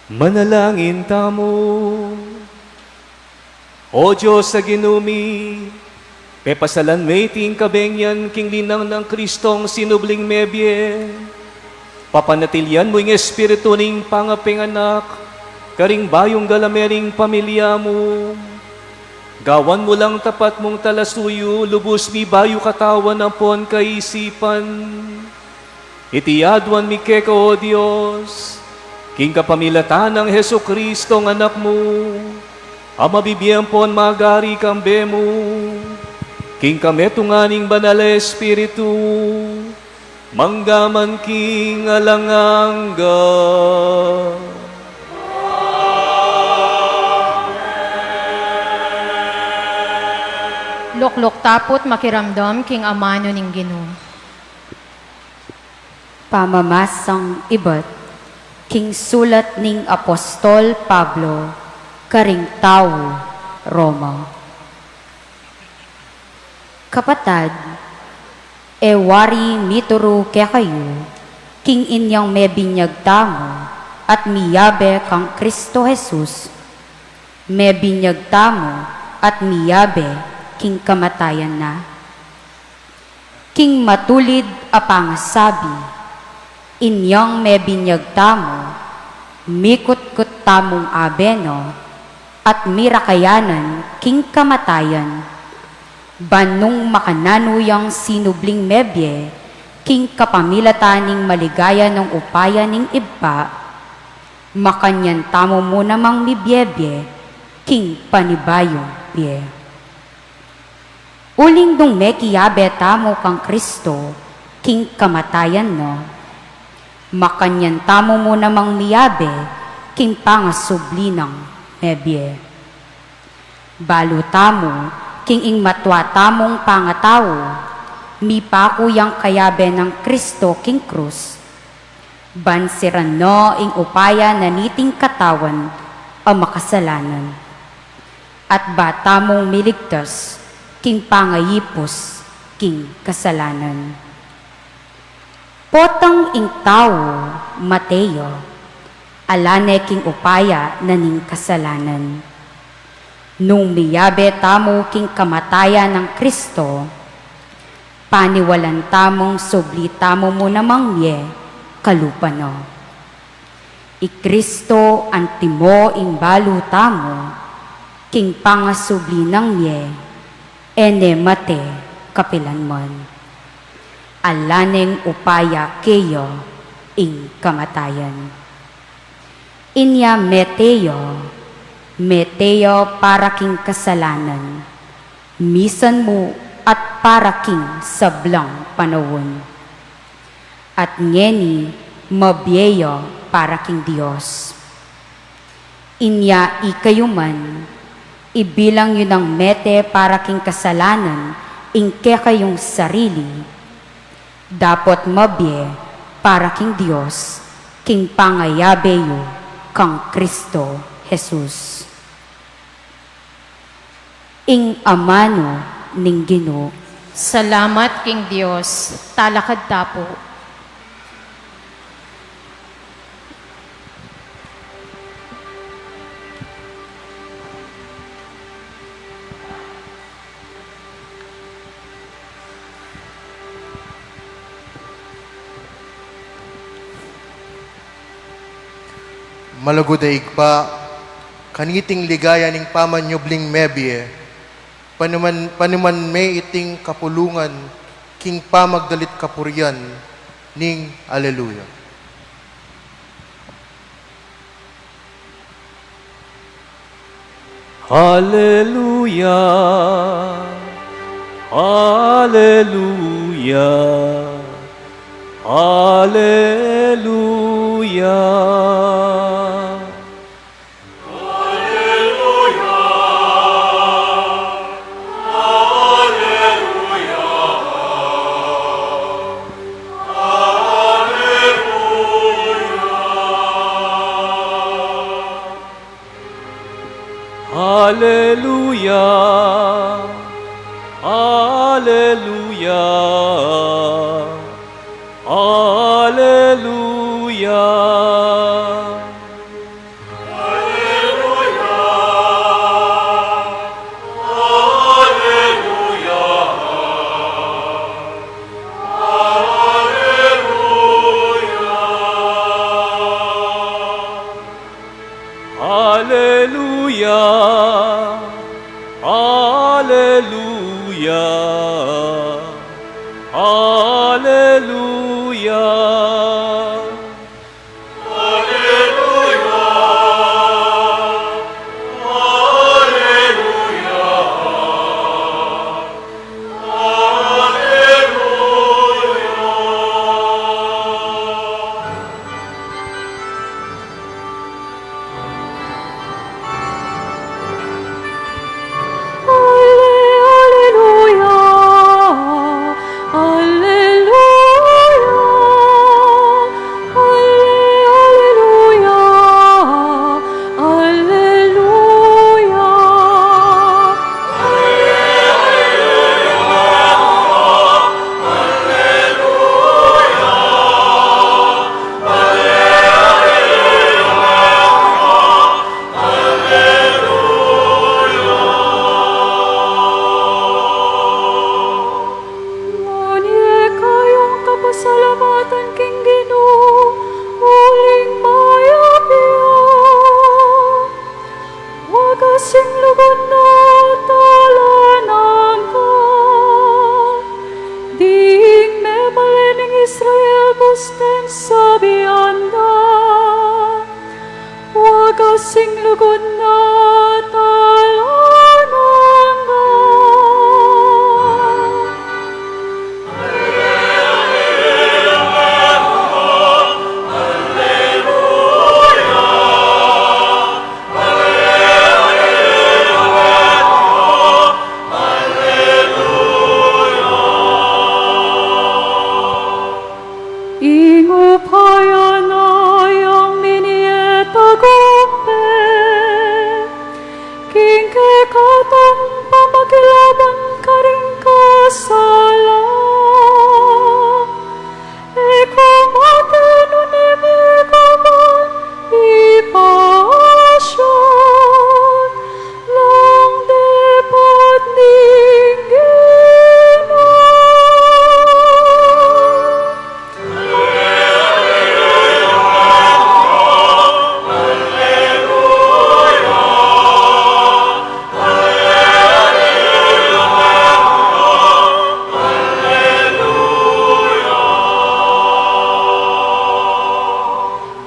Manalangin tamu. O Dios a Ginu mi, pepasalan me iting kabengyan king linang nang Kristong sinubling mebie. Papanatilian mu ing espiritu ning pangapenganak karing bayung galame ning pamilya mu. Gawan mu lang tapat mung talasuyu, lubus mibayu katawan ampon kaisipan. Iti aduan mi keka, O Dios, king kapamilatan nang Jesucristo, Anak mu, a mabibie ampon magari kambe mu, king kametungan ning Banal a Espiritu, mangga man king alang angga. Lukluk tapu't makiramdam king amanu ning Ginu. Pamamasang ibat king sulat ning Apostol Pablo karing tau Roma. Kapatad, e wari mituru kekayu king inyang mebinyag tamu at miyabe kang Kristo Jesus, mebinyag tamu at miyabe king kamatayan na. King matulid a pangasabi, inyang mebinyag tamu, mikutkut tamung abe no, at mirakayanan king kamatayan, ban nung makananu yang sinubling mebie king kapamilatan ning maligaya nang upaya ning Ibpa, makanyan tamu mu namang mibiebie king panibayung bie. Uling nung mekiyabe tamu kang Kristo king kamatayan no, makanyan tamu mu namang miyabe king pangasubli nang mebie. Balu tamu king ing matua tamung pangatau, mipaku yang kayabe nang Kristo king krus, ban siran no ing upaya na niting katawan a makasalanan, at ba tamung miligtas king pangayipus king kasalanan. Potang ing tau mate ya, ala ne king upaya na ning kasalanan. Nung miyabe tamu king kamatayan nang Kristo, paniwalan tamung subli tamu mu namang mie kalupa no. I Kristo antimo ing balu tamu, king pangasubli nang mie, e ne mate kapilanman. Ala neng upaya keya ing kamatayan. Inya mete ya, mete ya para king kasalanan, misan mu at para king sablang panaun. At ngeni mabie ya para king Dios. Inya ikayu man, ibilang yu nang mete para king kasalanan ing kekayung sarili, dapot mabie para king Dios king pangayabe yu kang Kristo Jesus. Ing amanu ning Ginu. Salamat king Dios. Talakad ta pu. Malugud a Ibpa, kaniting ligaya ning pamanyubling mebie, panuman, panuman me iting kapulungan king pamagdalit kapurian ning Aleluya. Aleluya, aleluya, aleluya. Aleluya, aleluya, aleluya. Sing lugud na talangan. Ing upaya na yang minie tagumpet, king kekatang pamakilaban karing kasalan, e ku mate nune miku man ipasiag, lang depat ning Ginu.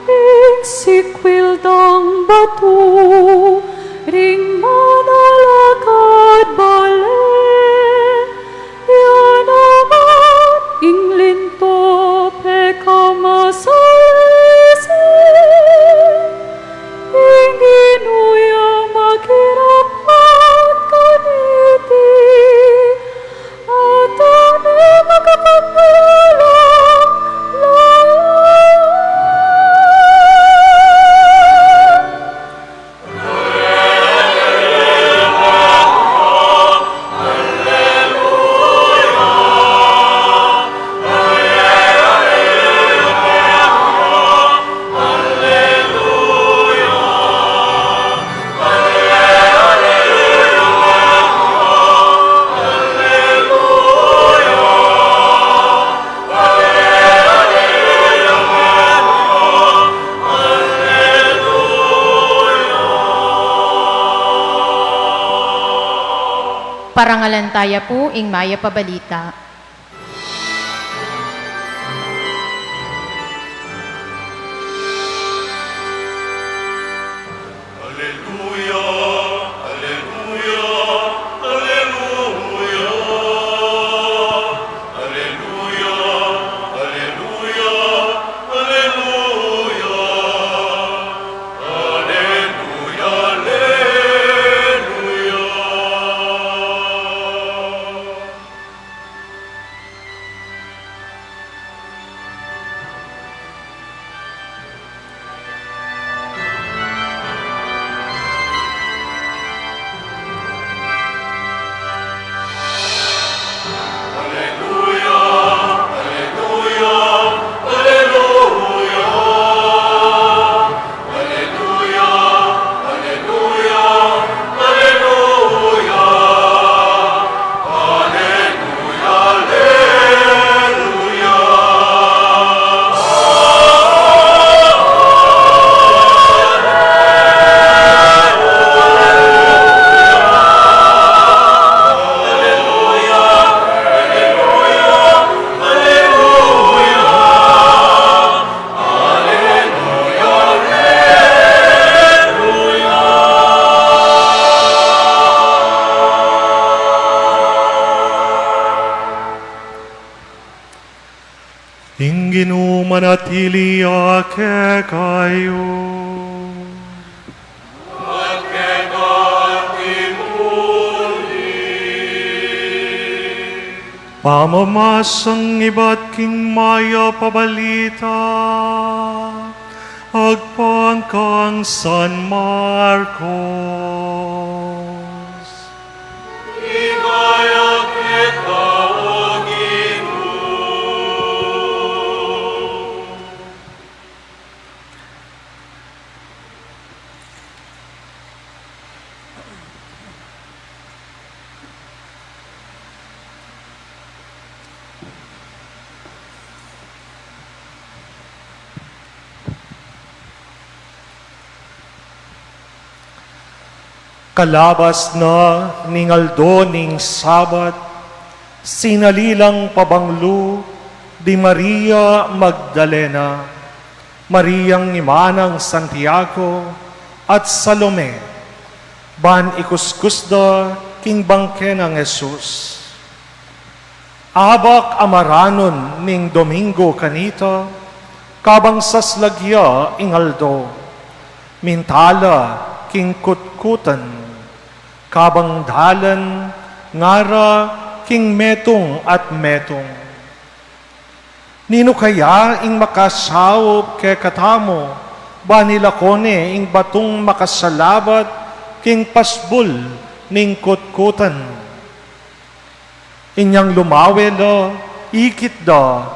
Ing sikwil dang batu ring manalakad bale, ya naman ing linto pekamasalese, ing Ginu ya makirapat kaniti, at ang makapagpalang lala. Parangalan taya pu ing Mayap a Balita. Aleluya, aleluya, aleluya. Aleluya, aleluya, aleluya. Aleluya, aleluya. Ing Ginu manatili ya kekayu. Pamamasang ibat king Mayap a Balita agpang kang San Marcos. Ligaya keka, O Ginu. Kalabas na ning aldo ning Sabat, sinali lang pabanglu di Maria Magdalena, Mariang ima nang Santiago, At Salome, ban ikuskus da king bangke nang Jesus. Abak a maranun ning Domingo kanita, kabang saslag ya ing aldo, minta la king kutkutan, kabang dalan, ngara king metung at metung. Ninu kaya ing makasaup kekatamu, ban ilako ne ing batung makasalabat king pasbul ning kutkutan? Inyang lumawe la, ikit da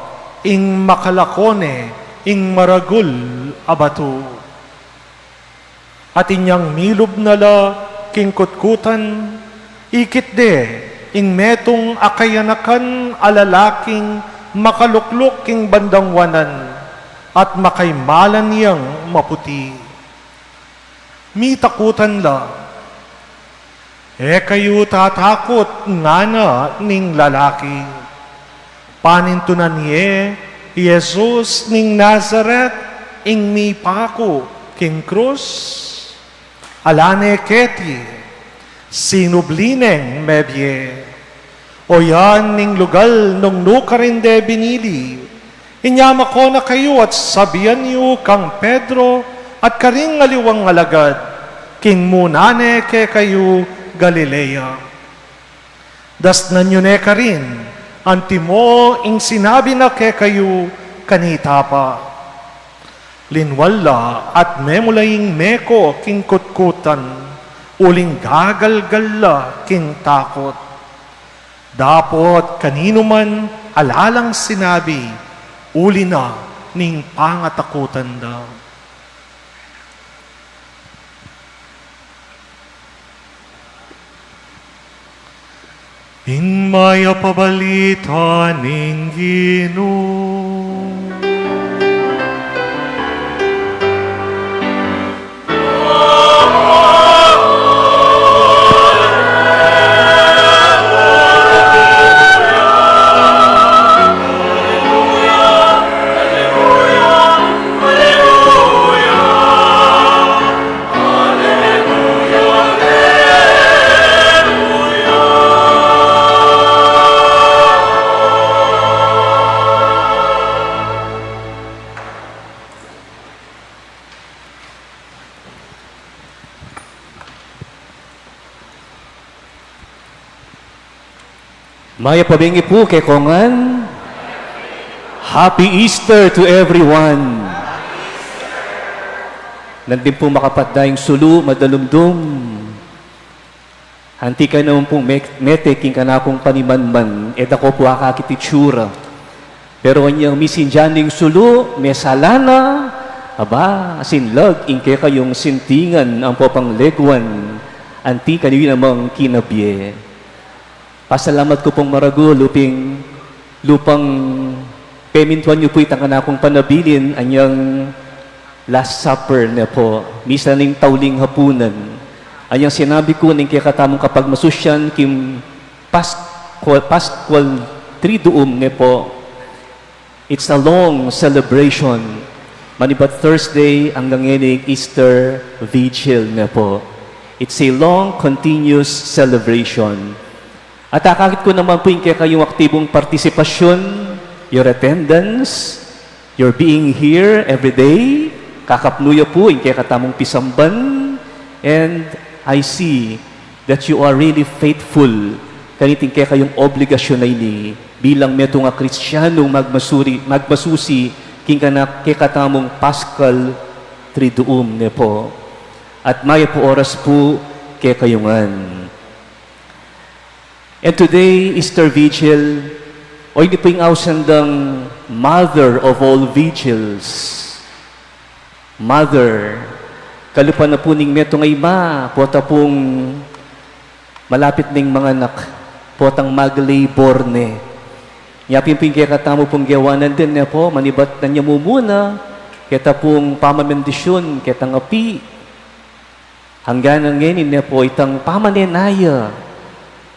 ing makalako ne ing maragul a batu. At inyang milub na la king kutkutan, ikit de ing metung a kayanakan a lalaking makalukluk king bandang wanan at makaimalan yang maputi. Mitakutan la. E kayu tatakut, ngana ning lalaki. Panintunan ye i Jesus ning Nazaret, ing mipaku king krus. Ala ne keti, sinubli neng mebie. Oyan ning lugal nung nukarin de binili. Inya mako na kayu at sabian yu kang Pedro at karing aliwang alagad, king muna ne kekayu Galilea. Dasnan yu ne karin, antimo ing sinabi na kekayu kanita pa. Linwal la at memula ing meko king kutkutan, uling gagalgal la king takut. Dapot kaninu man ala lang sinabi, uli na ning pangatakutan da. Ing mayap a balita ning Ginu. Mayap a bengi pu kekongan. Happy Easter to everyone. Nandin pu makapatda ing sulu, madalumdum. Anti ka naman pung me-, mete king kanakung panimanman, e da ko pu akakit itsura. Pero anyang misindian ning sulu, mesala na, aba, sinlag ing kekayung sintingan ampo pangleguan, anti kaniwi namang kinabie. Pasalamat ku pung maragul, luping, lupang pemintuan yu pu itang kanakung panabilin, anyang Last Supper ne pu, misa ning tauling hapunan. Anyang sinabi ku ning kekatamung kapagmasusian king Pascual, Pascual Triduum ne pu, it's a long celebration. Manibat Thursday anggang ngeni Easter Vigil ne pu. It's a long, continuous celebration. At akakit ku naman pu ing kekayung aktibung partisipasyun, your attendance, your being here every day, kakapnu ya pu ing kekatamung pisamban, and I see that you are really faithful kaniting kekayung obligasyun a ini bilang metung a Kristianung magmasuri, magmasusi king kana-, kekatamung Paschal Triduum ne pu. At mayap a oras pu kekayu ngan. And today, Easter Vigil, o ini pu ing ausan dang Mother of all Vigils. Mother, kalupa na pu ning metung a ima, pota pung malapit ning manganak, potang mag-labor ne. Nya pin pu ing kekatamu pung gewanan din ne pu, manibat na nya mumuna, keta pung pamabendisyun, ketang api, anggang ngeni ne pu itang pamanenaya,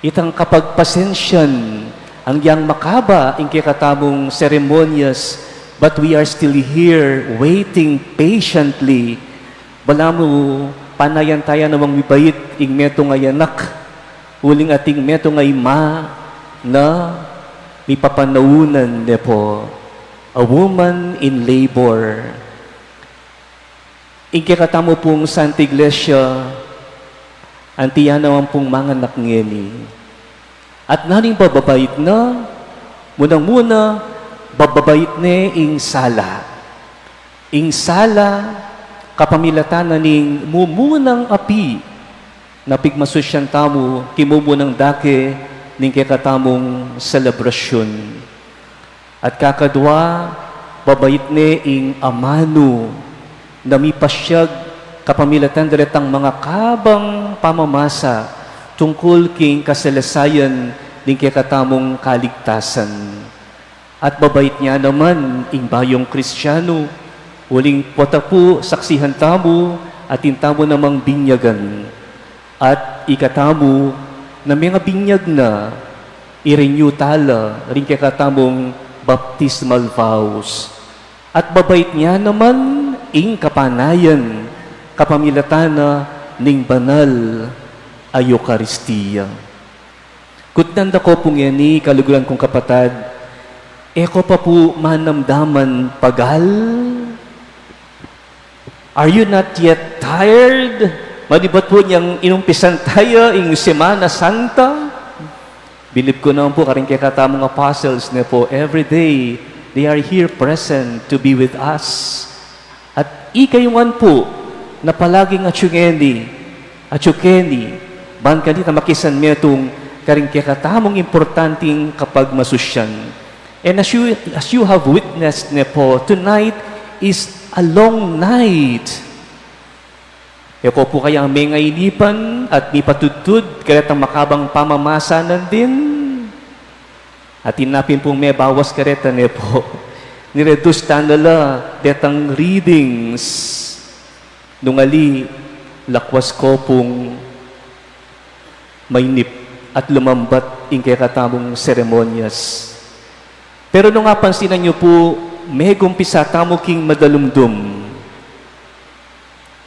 itang kapagpasensyan, anggang makaba ing kekatamung seremonyas, but we are still here waiting patiently. Balamu Panayan taya namang mibait ing metung a anak, uling atin metung a ima na mipapanaunan ne po. A woman in labor. Ing kekatamu pung Santa Iglesia, anti ya naman pung manganak ngeni. At naning bababait na, munang-muna, bababait ne ing sala. Ing sala, kapamilatan na ning mumunang api, na pigmasusyan tamu, king mumunang dake, ning kekatamung selebrasyun. At kakadwa, babait ne ing amanu, na mipasyag kapamilatan da retang makabang pamamasa tungkul king kasalasayan ning kekatamung kaligtasan. At babait ne naman ing bayung Kristianu, uling pota pu saksihan tamu, atin tamu namang binyagan. At ikatamu, na mengabinyag na, i-renew tala ring kekatamung baptismal vows. At babait ne naman ing kapanayan, kapamilatan na ning banal a Eukaristia. Kutnan da ko pu ngeni, kaluguran kung kapatad, e ko pa pu manamdaman pagal? Are you not yet tired? Manibat pu nyang inumpisan taya ing Semana Santa. Bilib ku naman pu karing kekatamung apostles ne po, every day, they are here present to be with us. At ikayu ngan pu, na palaging atyu ngeni, atyu keni, ban kanita makisan metung karing kekatamung importanting kapagmasusyan. And as you, as you have witnessed ne po, tonight is a long night. E ko pu kaya mengainipan at mipatudtud karetang makabang pamamasa nandin? Atin na pin pung mebawas kareta ne po. Ni-reduce ta na la detang readings. Nung ali, lakwas ko pung mainip at lumambat ing kekatamung seremonyas. Pero nung apansinan yu pu, megumpisa tamu king madalumdum.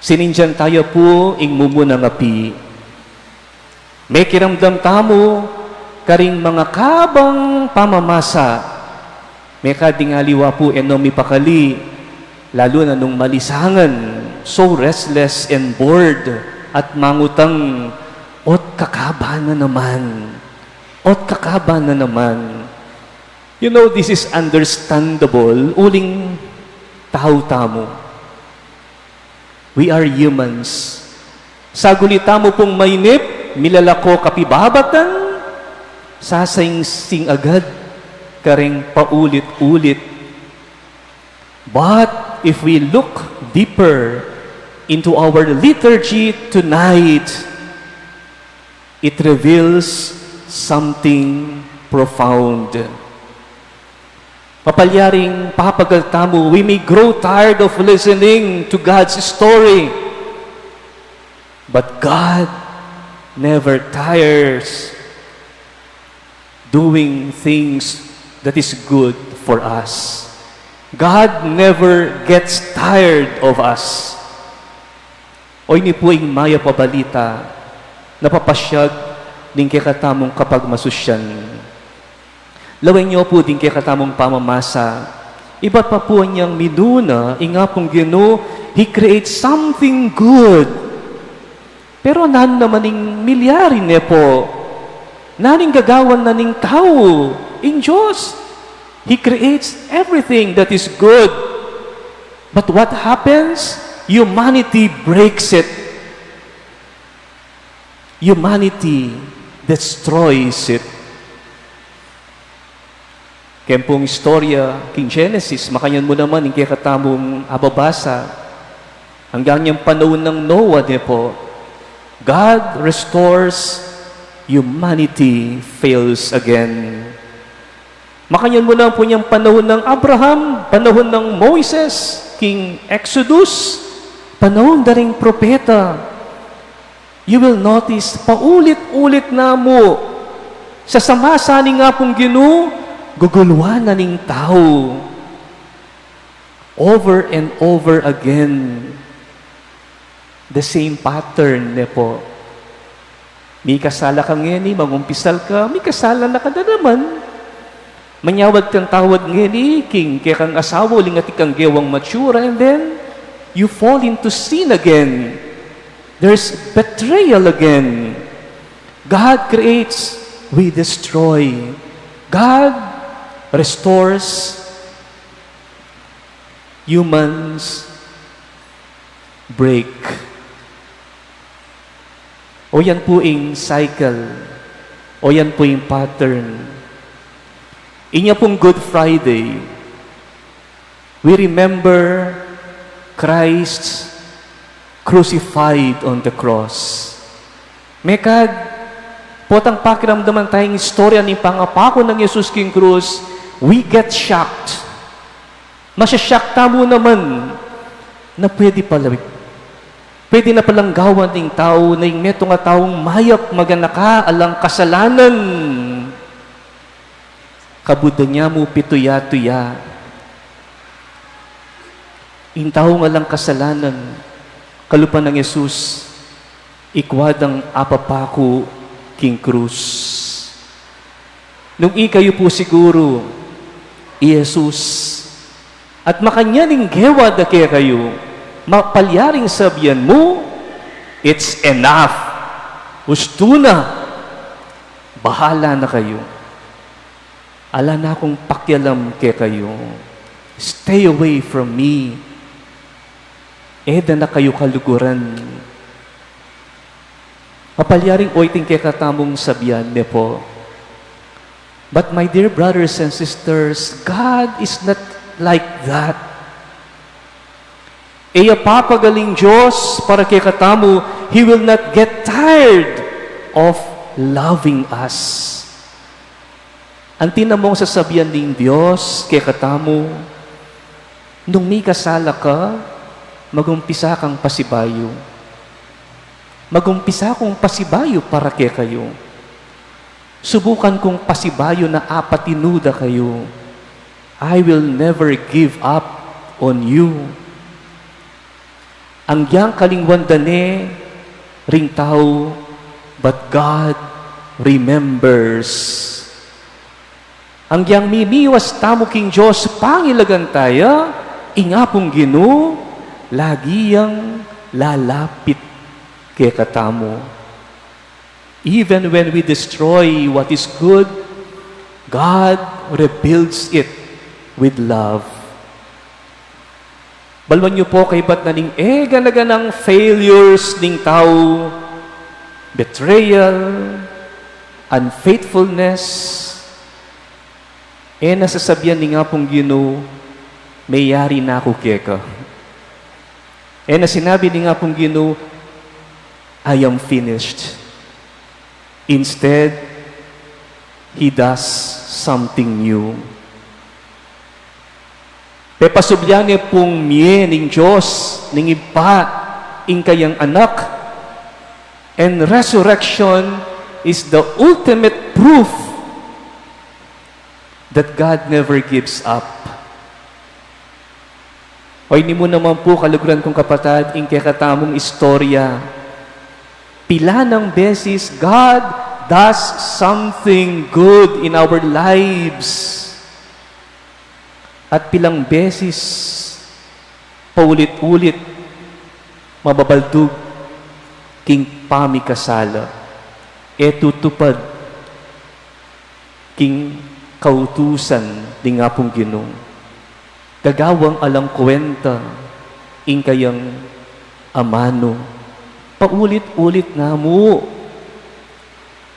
Sinindian taya pu ing mumunang api. Mekiramdam tamu karing makabang pamamasa. Mekadinga aliwa pu e no mipakali, lalu na nung malisangan, so restless and bored, at mangutang, "Ot kakaba na naman? Ot kakaba na naman?" You know, this is understandable, uling tau tamu. We are humans. Saguli tamu pung mainip, milalako kapibabatan, sasaingsing agad kareng paulit-ulit. But if we look deeper into our liturgy tonight, it reveals something profound. Mapalyaring papagal tamu, we may grow tired of listening to God's story. But God never tires doing things that is good for us. God never gets tired of us. O ini pu ing mayap a balita na papasyag ning kekatamung kapagmasusyan. Lawen yu pu ding kekatamung pamamasa. Ibat pa pu anyang minuna, ing Apung Ginu, He creates something good. Pero nanu naman ing milyari ne pu? Nanu ing gagawan na ning tau? Ing Dios, He creates everything that is good. But what happens? Humanity breaks it. Humanity destroys it. Keng pung istorya king Genesis, makanyan mu naman ing kekatamung ababasa. Anggang yang panaun nang Noah ne pu, God restores, humanity fails again. Makanyan mu naman pu yang panaun nang Abraham, panaun nang Moises, king Exodus, panaun da ring propeta. You will notice, paulit-ulit na mu, sasamasa ning Apung Ginu, guguluan na ning tau. Over and over again. The same pattern ne po. Mikasala ka ngeni, mangumpisal ka, mikasala na ka na naman. Manyawad kang tawad ngeni, king kekang asawa, uling atin kang gewang matsura, and then you fall into sin again. There's betrayal again. God creates, we destroy. God restores, humans break. O yan po ing cycle. O yan po ing pattern. Inya pong Good Friday, we remember Christ crucified on the cross. Mekad, potang pakiramdaman taya ing istorya ning pangapaku nang Jesus king krus, we get shocked. Masya-shock tamu naman na pwede pala, pwede na palang gawan ning tau na ing metung a taung mayap, maganaka, alang kasalanan, kabud da nya mu pituya-tuya. Ing taung alang kasalanan, kalupa nang Jesus, ikwa dang apapaku king krus. Nung ikayu pu siguru i Jesus, at makanyan ing gewa da kekayu, mapalyaring sabian mu, "It's enough. Ustu na. Bahala na kayu. Ala na kung pakialam kekayu. Stay away from me." E da na kayu kaluguran. Mapalyaring oyting kekatamung sabian ne po. But my dear brothers and sisters, God is not like that. E ya papagal ing Dios para kekatamu, He will not get tired of loving us. Anti na mong sasabian ning Dios kekatamu, nung mikasala ka, magumpisa kang pasibayu. Magumpisa kung pasibayu para kekayu. Subukan kung pasibayu na apatinu da kayu. I will never give up on you. Agyang kalingwan da ne ring tau, but God remembers. Agyang mimiwas tamu king Dios, pangilagan taya, ing Apung Ginu, lagi yang lalapit kekatamu. Even when we destroy what is good, God rebuilds it with love. Baluan yu po, kaybat na ning e gana-ganang failures ning tau, betrayal, unfaithfulness, e na sasabian ning Apung Ginu, "Meyari na ku keka." E na sinabi ning Apung Ginu, "I am finished." Instead, He does something new. Pepasubli ne pung mie ning Dios, ning Ibpa, ing kayang Anak. And resurrection is the ultimate proof that God never gives up. O ini mu naman pu, kaluguran kung kapatad, ing kekatamung istorya. Pila nang beses God does something good in our lives. At pilang beses, paulit-ulit, mababaldug king pamikasala. E tutupad king kautusan ning Apung Ginu. Gagawang alang kuwenta ing kayang amanu. Paulit-ulit na mu.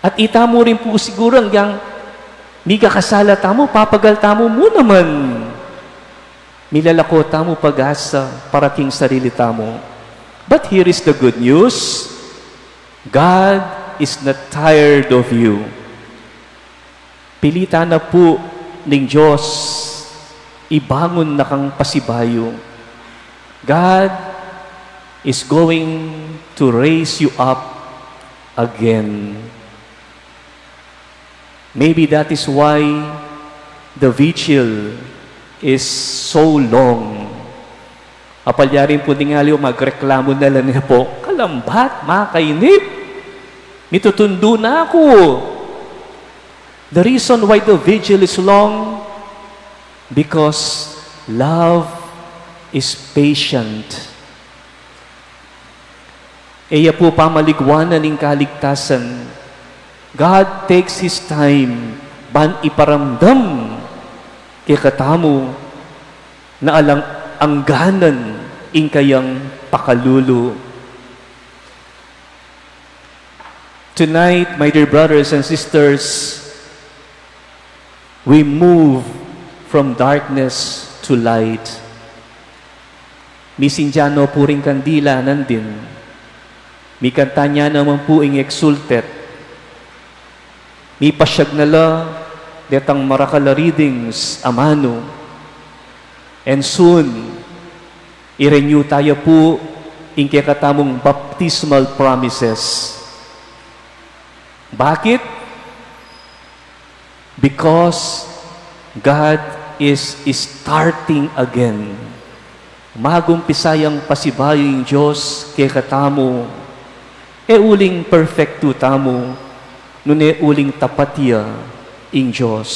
At itamu rin pu siguru agyang mikakasala tamu, papagal tamu mu naman. Milalako tamu pag-asa para king sarili tamu. But here is the good news. God is not tired of you. Pilitan na pu ning Dios, ibangun na kang pasibayu. God is going to raise you up again. Maybe that is why the vigil is so long. Apalyarin pu ning aliwa, magreklamu na la ne pu. Tambat, makainip. Mitutundu na ku. The reason why the vigil is long, because love is patient. E ya pu pamaligwanan ing kaligtasan. God takes His time ban iparamdam kekatamu na alang angganan ing kayang pakalulu. Tonight, my dear brothers and sisters, we move from darkness to light. Misindian no pu ring kandila nandin. Mikantan ya naman pu ing Exsultet. Mipasyag na la detang marakal a readings amanu. And soon, i-renew taya pu ing kekatamung baptismal promises. Bakit? Because God is starting again. Magumpisa yang pasibayu ing Dios kekatamu. E uling perfecto tamu, nune uling tapat ya ing Dios.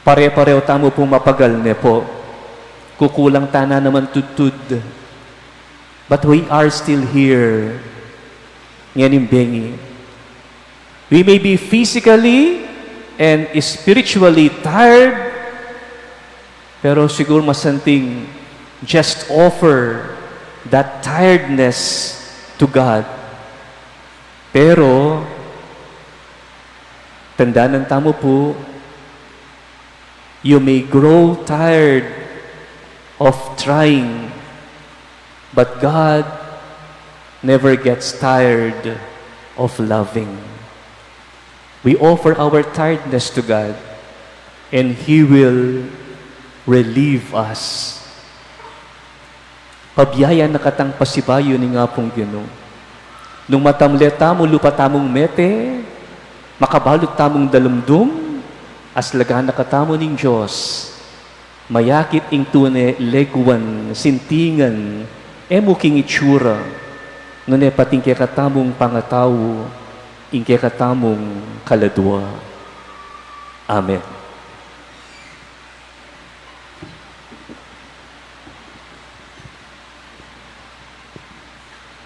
Pare-pareho tamu pung mapagal, ne pu? Kukulang tana naman tudtud. But we are still here. Ngening bengi, we may be physically and spiritually tired, pero siguro masanting just offer that tiredness to God. Pero, tandanan tamu pu, you may grow tired of trying, but God never gets tired of loving. We offer our tiredness to God, and He will relieve us. Pabiayan na katang pasibayu ning Apung Ginu. Nung matamle tamu lupa tamung mete, makabalut tamung dalumdum, aslagan na katamu ning Dios. Mayakit ing tune leguan, sintingan, e mu king itsura, nune pati ing kekatamung pangatau, ing kekatamung kaladua. Amen.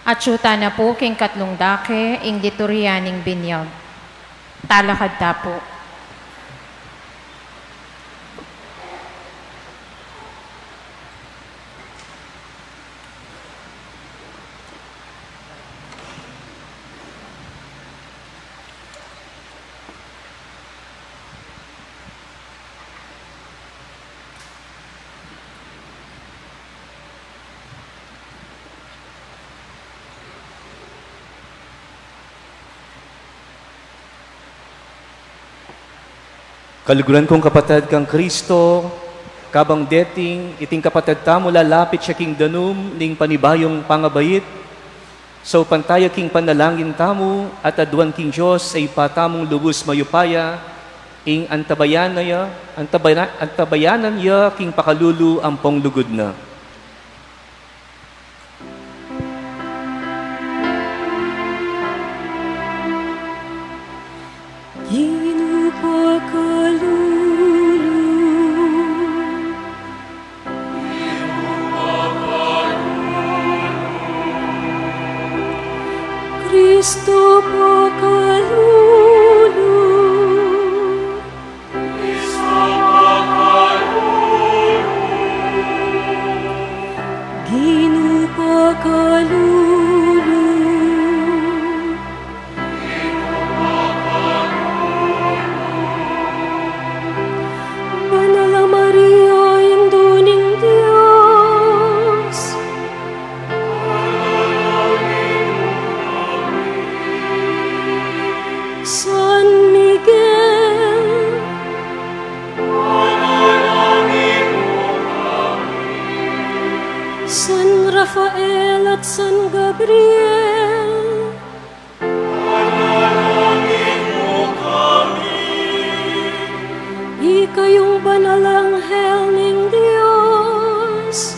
Atsu tana pu king katlung dake, ing liturya ning binyag. Talakad ta pu. Kaluguran kung kapatad kang Kristo, kabang deting iting kapatad tamu lalapit ya king danum ning panibayung pangabait, saupan taya king panalangin tamu at aduan king Dios a Ibpa tamung lubus mayupaya, ing antabayanan ya, antabaya-, antabayanan ya king pakalulu ampong lugud na. Ginu pakalulu. Kristo pakalulu. Ginu pakalulu. Banal a Maria, Indu ning Dios. San Miguel, San Rafael at San Gabriel, ikayung banal a anghel ning Dios,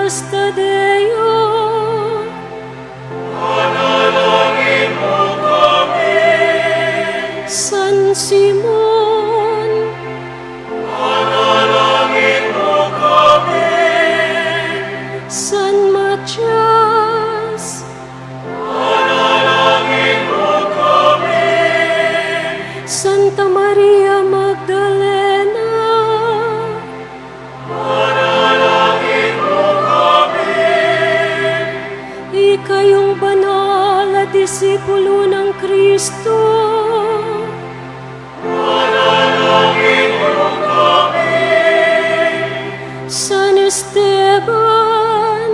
Tadeo, panalangin mu kami. San Simon, panalangin mu kami. San Matias, panalangin mu kami. Santa Maria Magdalena, panalangin mu kami. Ikayung banal a disipulo nang Kristo, panalangin mu kami. San Esteban,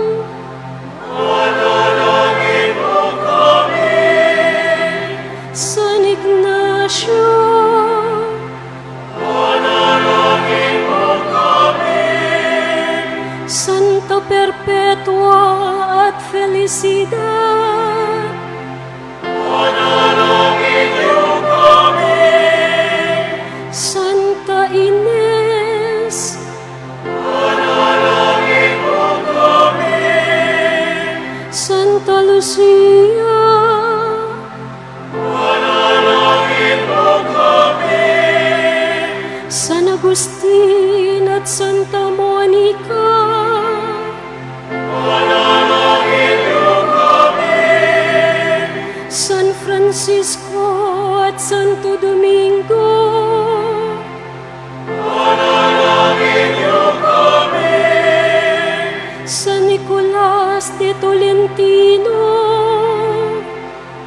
panalangin mu kami. San Ignacio, panalangin mu kami. Santa Perpetua at Felicidad, panalangin mu kami. Santa Ines, panalangin mu kami. Santa Lucia, panalangin mu kami. San Agustin at Santa Monica, panalangin mu kami. San Francisco at Santo Domingo, panalangin mu kami. San Nicolas de Tolentino,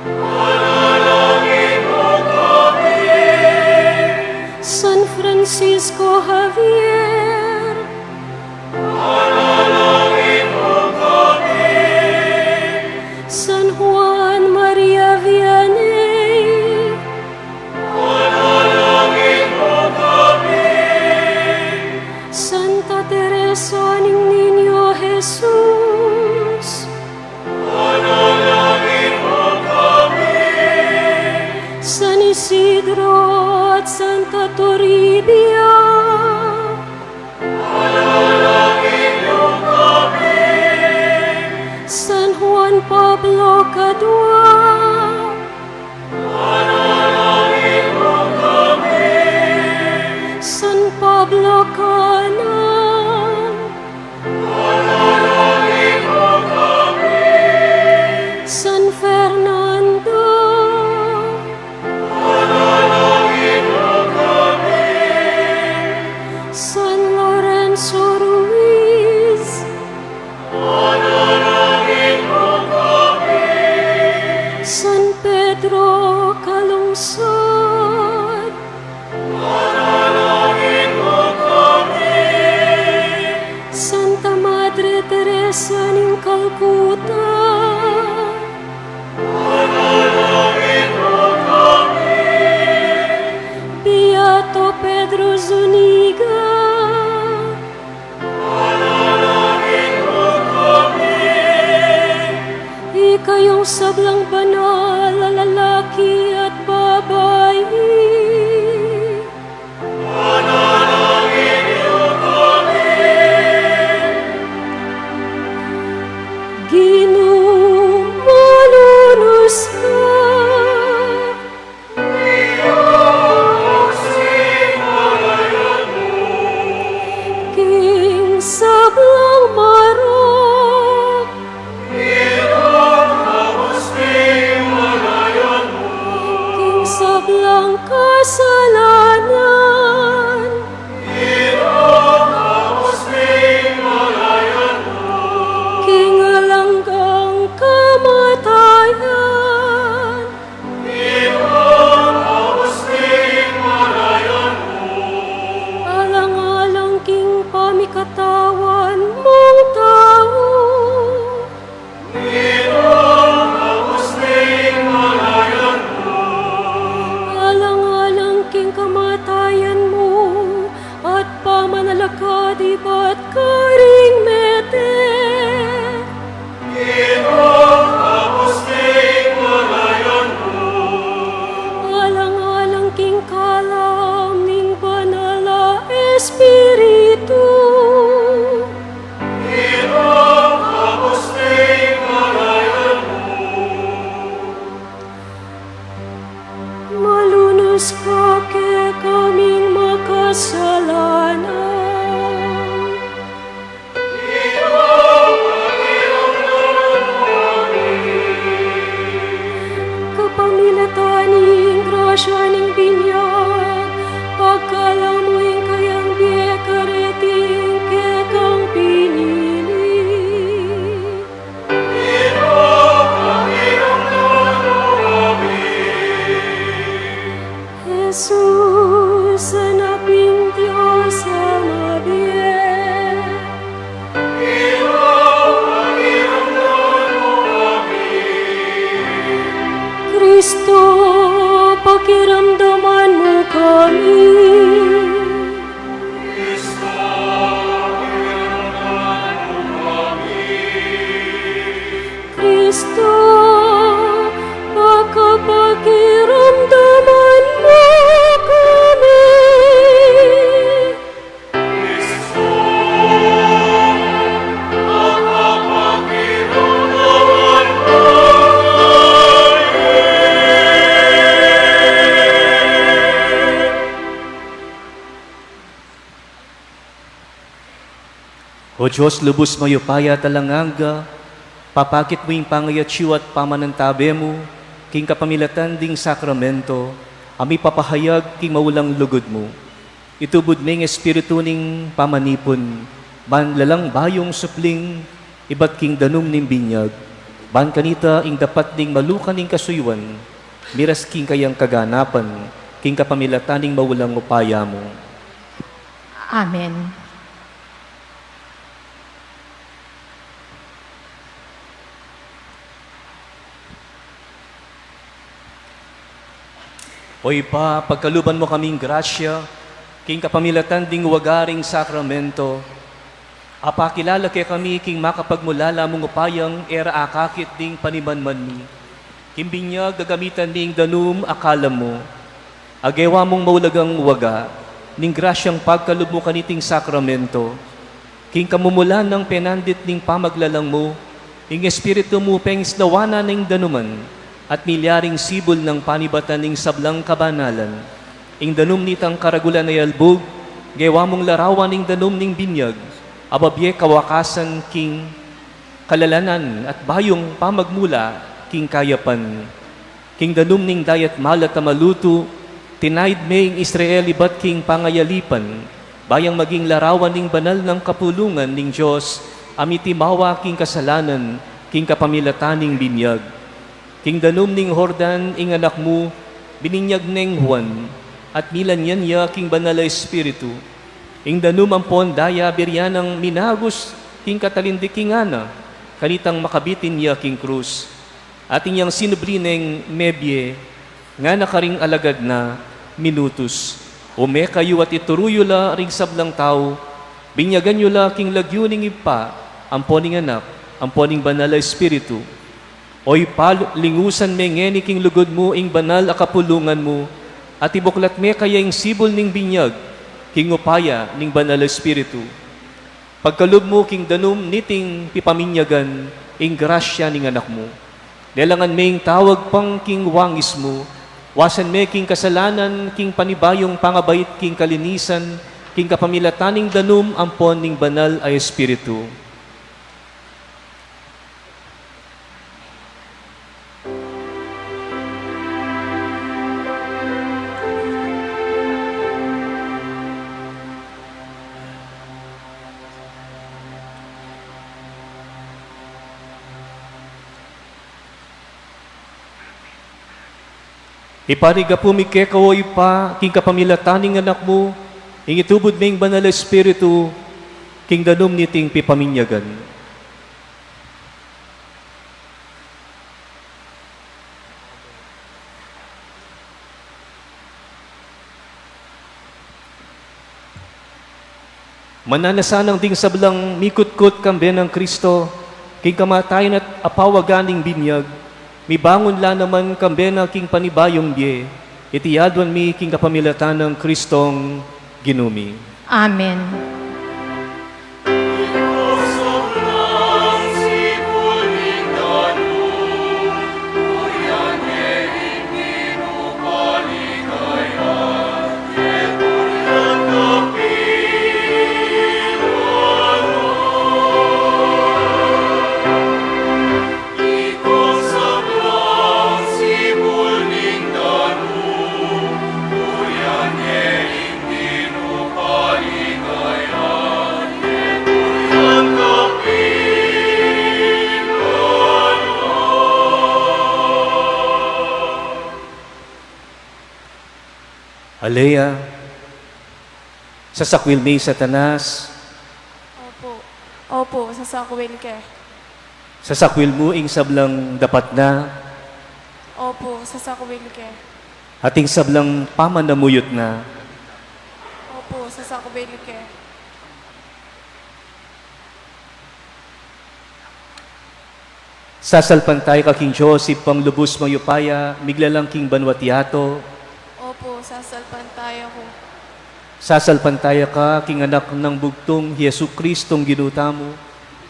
panalangin mu kami. San Francisco Javier, panalangin mu kami. San Juan Maria Vianney, panalangin mu kami. Santa Teresa ning Niño Jesus, panalangin mu kami. San Isidro at Santa Toribia, panalangin mu kami. San Juan Pablo Kadua, panalangin mu kami. San Pablo Canang, panalangin mu kami. San Fernando, panalangin mu kami. San Lorenzo Ruiz, panalangin mu kami. San Pedro Calungsod, panalangin mu kami. Santa Madre Teresa ning Calcutta, panalangin mu kami. Beato Pedro Zuniga, panalangin mu kami. Ikayung sablang banal a lalaki at babai, panalangin mu kami. Ginu, malunus ka king sablang marok. Pakiramdaman mu kami. Kristo, pakapakiramdaman mu kami. O Dios, lubus mayupaya at alang angga, papakit mu ing pangayaciu at pamanantabe mu king kapamilatan ding sakramento a mipapahayag king maulang lugud mu. Itubud me ing espiritu ning pamanipun, ban lalang bayung supling ibat king danum ning binyag, ban kanita ing dapat ding malukan ning kasuyuan, miras king kayang kaganapan, king kapamilatan ning maulang upaya mu. Amen. O Ibpa, pagkaluban mu kaming grasya, king kapamilatan ding waga ring sakramento, apakilala kekami king makapagmulala mung upayang e ra akakit ding panimanman mi. King binyag gagamitan mi ing danum a kalam mu, a gewa mung maulagang waga ning grasyang pagkalub mu kaniting sakramento. King kamumulan nang penandit ning pamaglalang mu, ing Espiritu mu pengislawanan ning danuman, at milyaring sibul nang panibatan ning sablang kabanalan. Ing danum nitang karagulan a yalbug, gewa mung larawan ning danum ning binyag, a babie kawakasan king kalalanan at bayung pamagmula king kayapan. King danum ning dayat malat a malutu, tinaid me ing Israel ibat king pangayalipan, bayang maging larawan ning banal nang kapulungan ning Dios, a mitimawa king kasalanan, king kapamilatan ning binyag. King danum ning Jordan ing Anak mu, bininyag neng Juan, at milanyan ya king Banal a Espiritu. Ing danum ampon daya birian nang minagus king katalindik king Ana, kanitang makabitin ya king krus. At inyang sinubli neng mebie, ngana karing alagad na, minutus. Ume kayu at ituru yu la ring sablang tau, binyagan yu la king lagyu ning Ibpa, ampo ning Anak, ampo ning Banal a Espiritu. O Ibpa, lingusan me ngeni king lugud mu ing banal a kapulungan mu, at ibuklat me kaya ing sibul ning binyag, king upaya ning Banal a Espiritu. Pagkalub mu king danum niting pipaminyagan ing grasya ning Anak mu. Lelangan me ing tawag pang king wangis mu, wasan me king kasalanan, king panibayung pangabait, king kalinisan, king kapamilatan ning danum ampon ning Banal a Espiritu. Iparigapu mi keka, o Ibpa, king kapamilatan ning Anak mu, ing itubud me ing Banal a Espiritu, king danum niting pipaminyagan. Mananasanang ding sablang mikutkut kambe nang Kristo, king kamatayan at apawagan ning binyag, mibangun la naman kambe na king panibayung bie, iti aduan mi king kapamilatan nang Kristong Ginu mi. Amen. Aleya, sasakwil mi, Satanas. Opo. Opo, sasakwil ke. Sasakwil mu ing sablang dapat na. Opo, sasakwil ke. Ating sablang pamanamuyut na. Opo, sasakubili ke. Sasalpantaya ka king Dios, Ibpang lubus mayupaya, miglalang king banua't yatu. Opo, sasalpantaya ku. Sasalpantaya ka king Anak nang Bugtung, Jesucristong Ginu tamu,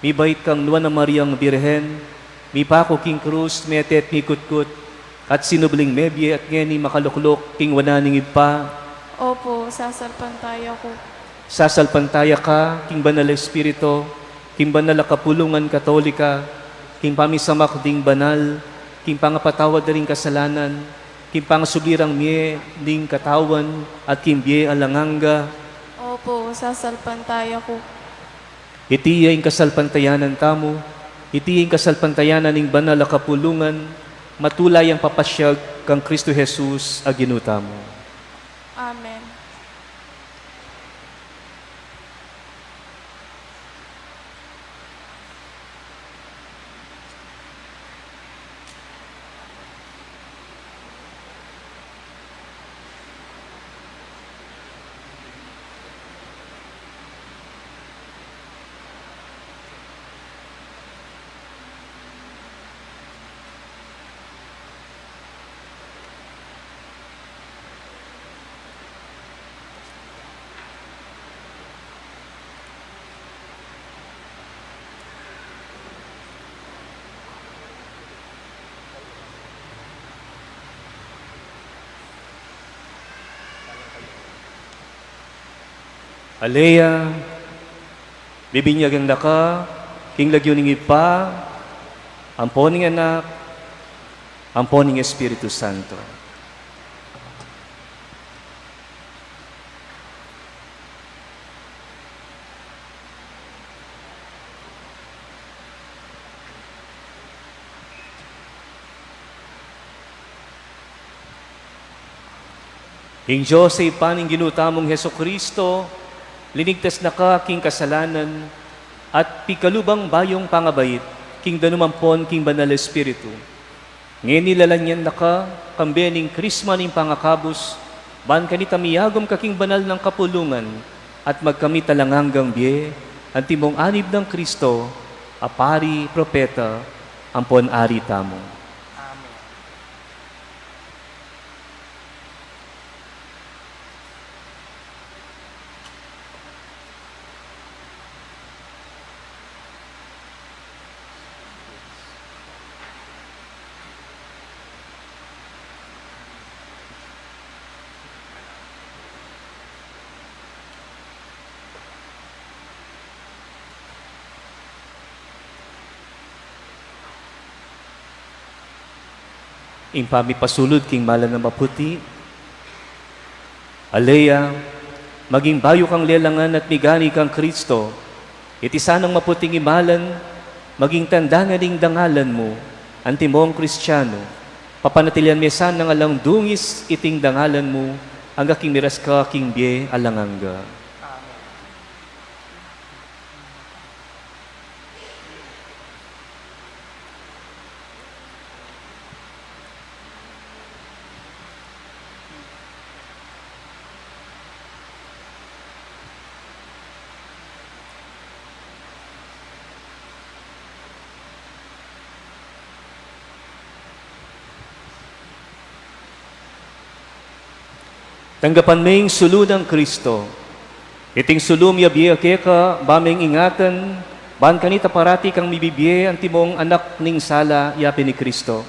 mibait kang Nuan a Mariang Birhen, mipaku king krus, mete at mikutkut, at sinubling mebie at ngeni makalukluk king wanan ning Ibpa. Opo, sasalpantaya ku. Sasalpantaya ka king Banal a Espiritu, king banal a kapulungan Katolika, king pamisamak ding banal, king pangapatawad da ring kasalanan, king pangasubli rang mie ning katawan, at king bie alang angga. Opo, sasalpantaya ku. Iti ya ing kasalpantayanan tamu, iti ya ing kasalpantayanan ning banal a kapulungan, matula yang papasiag kang Kristo Jesus a Ginu tamu. Amen. Aleya, bibinyagan da ka king lagyu ning Ibpa, ampo ning Anak, ampo ning Espiritu Santo. Ing Dios a Ibpa ning Ginu tamung Jesucristo, linigtas na ka king kasalanan, at pikalub ing bayung pangabait king danum ampon king Banal a Espiritu. Ngeni lalanyan na ka, kambe ning krisma ning pangakabus, ban kanita miyagum ka king banal nang kapulungan, at magkamit alang anggang bie, antimong anib nang Kristo, a pari, propeta, ampon ari tamu. Amen. Ing pamipasulud king malan a maputi. Aleya, maging bayu kang lelangan at migani kang Kristo. Iti sanang maputing imalan, maging tanda na ning dangalan mu, antimong Kristiano. Papanatilian me sanang alang dungis iting dangalan mu, angga king miras ka king bie alang angga. Tanggapan me ing sulu nang Kristo. Iting sulu mi abie keka, ba meng ingatan, ban kanita parati kang mibibie antimong anak ning sala ya pin i Kristo.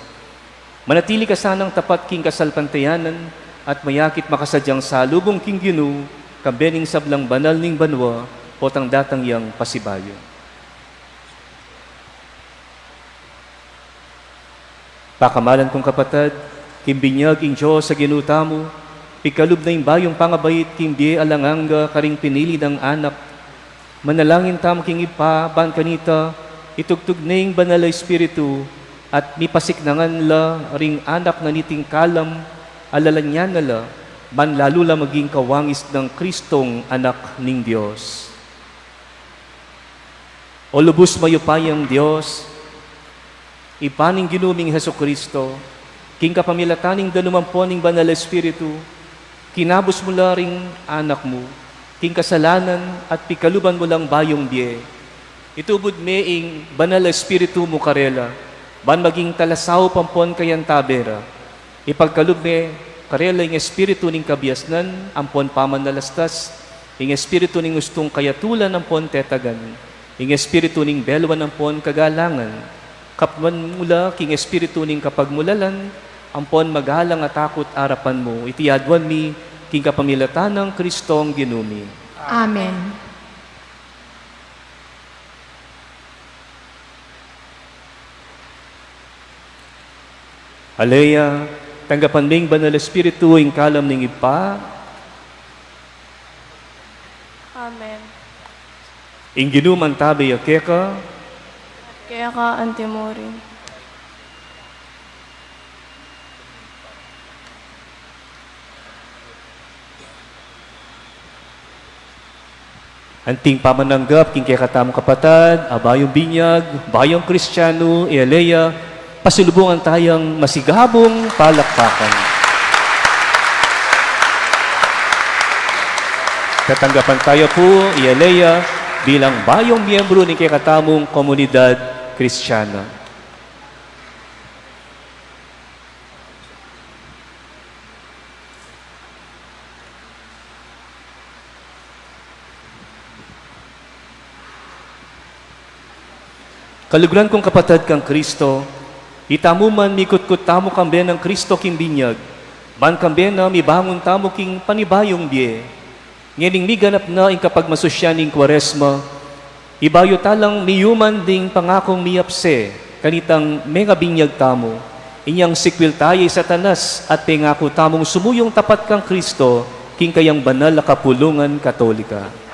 Manatili ka sanang tapat king kasalpantayanan at mayakit makasadyang salubung king Ginu, kambe ning sablang banal ning banua, potang datang yang pasibayu. Pakamalan kung kapatad, king binyag ing Dios a Ginu tamu, pikalub na ing bayung pangabait king bie alang angga karing pinili nang anak. Manalangin tamu king Ibpa, ban kanita, itugtug ne ing Banal a Espiritu, at mipasiknangan la ring anak na niting kalam, alalanyan na la, ban lalu la maging kawangis nang Kristong Anak ning Dios. O lubus mayupayang Dios, Ibpa ning Ginu ming Jesucristo, King kapamilatan ning danum ampon ning Banal a Espiritu, kinabus mu la ring anak mu king kasalanan at pikaluban mu lang bayung bie. Itubud me ing Banal a Espiritu mu karela, ban maging talasaup ampon kayantabe ra. Ipagkalub me karela ing espiritu ning kabiasnan ampon pamanalastas, ing espiritu ning ustung kayatulan ampon tetagan, ing espiritu ning beluan ampon kagalangan. Kapman mu la king espiritu ning kapagmulalan ampon magalang a takut arapan mu. Iti aduan mi king kapamilatan nang Kristong Ginu mi. Amen. Aleluya. Tanggapan ming Banal Espiritu ing kalam ning Ibpa. Amen. Ing Ginu mantabe ya keka. Keka antimurin. Anting pamananggap king kekatamung kapatad a bayung binyag, bayung Kristianu, i Alea, pasilubungan tayang masigabung palakpakan. Tatanggapan taya pu i Alea bilang bayung miyembru ning kekatamung komunidad Kristiana. Kaluguran kung kapatad kang Kristo, itamu man mikutkut tamu kambe nang Kristo king binyag, ban kambe na mibangun tamu king panibayung bie. Ngening miganap na ing kapagmasusyan ning Kuaresma, ibayu talang miyuman ding pangakung miyapse kanitang mengabinyag tamu. Inyang sikwil taya i Satanas at pengaku tamung sumuyung tapat kang Kristo king kayang banal a kapulungan Katolika.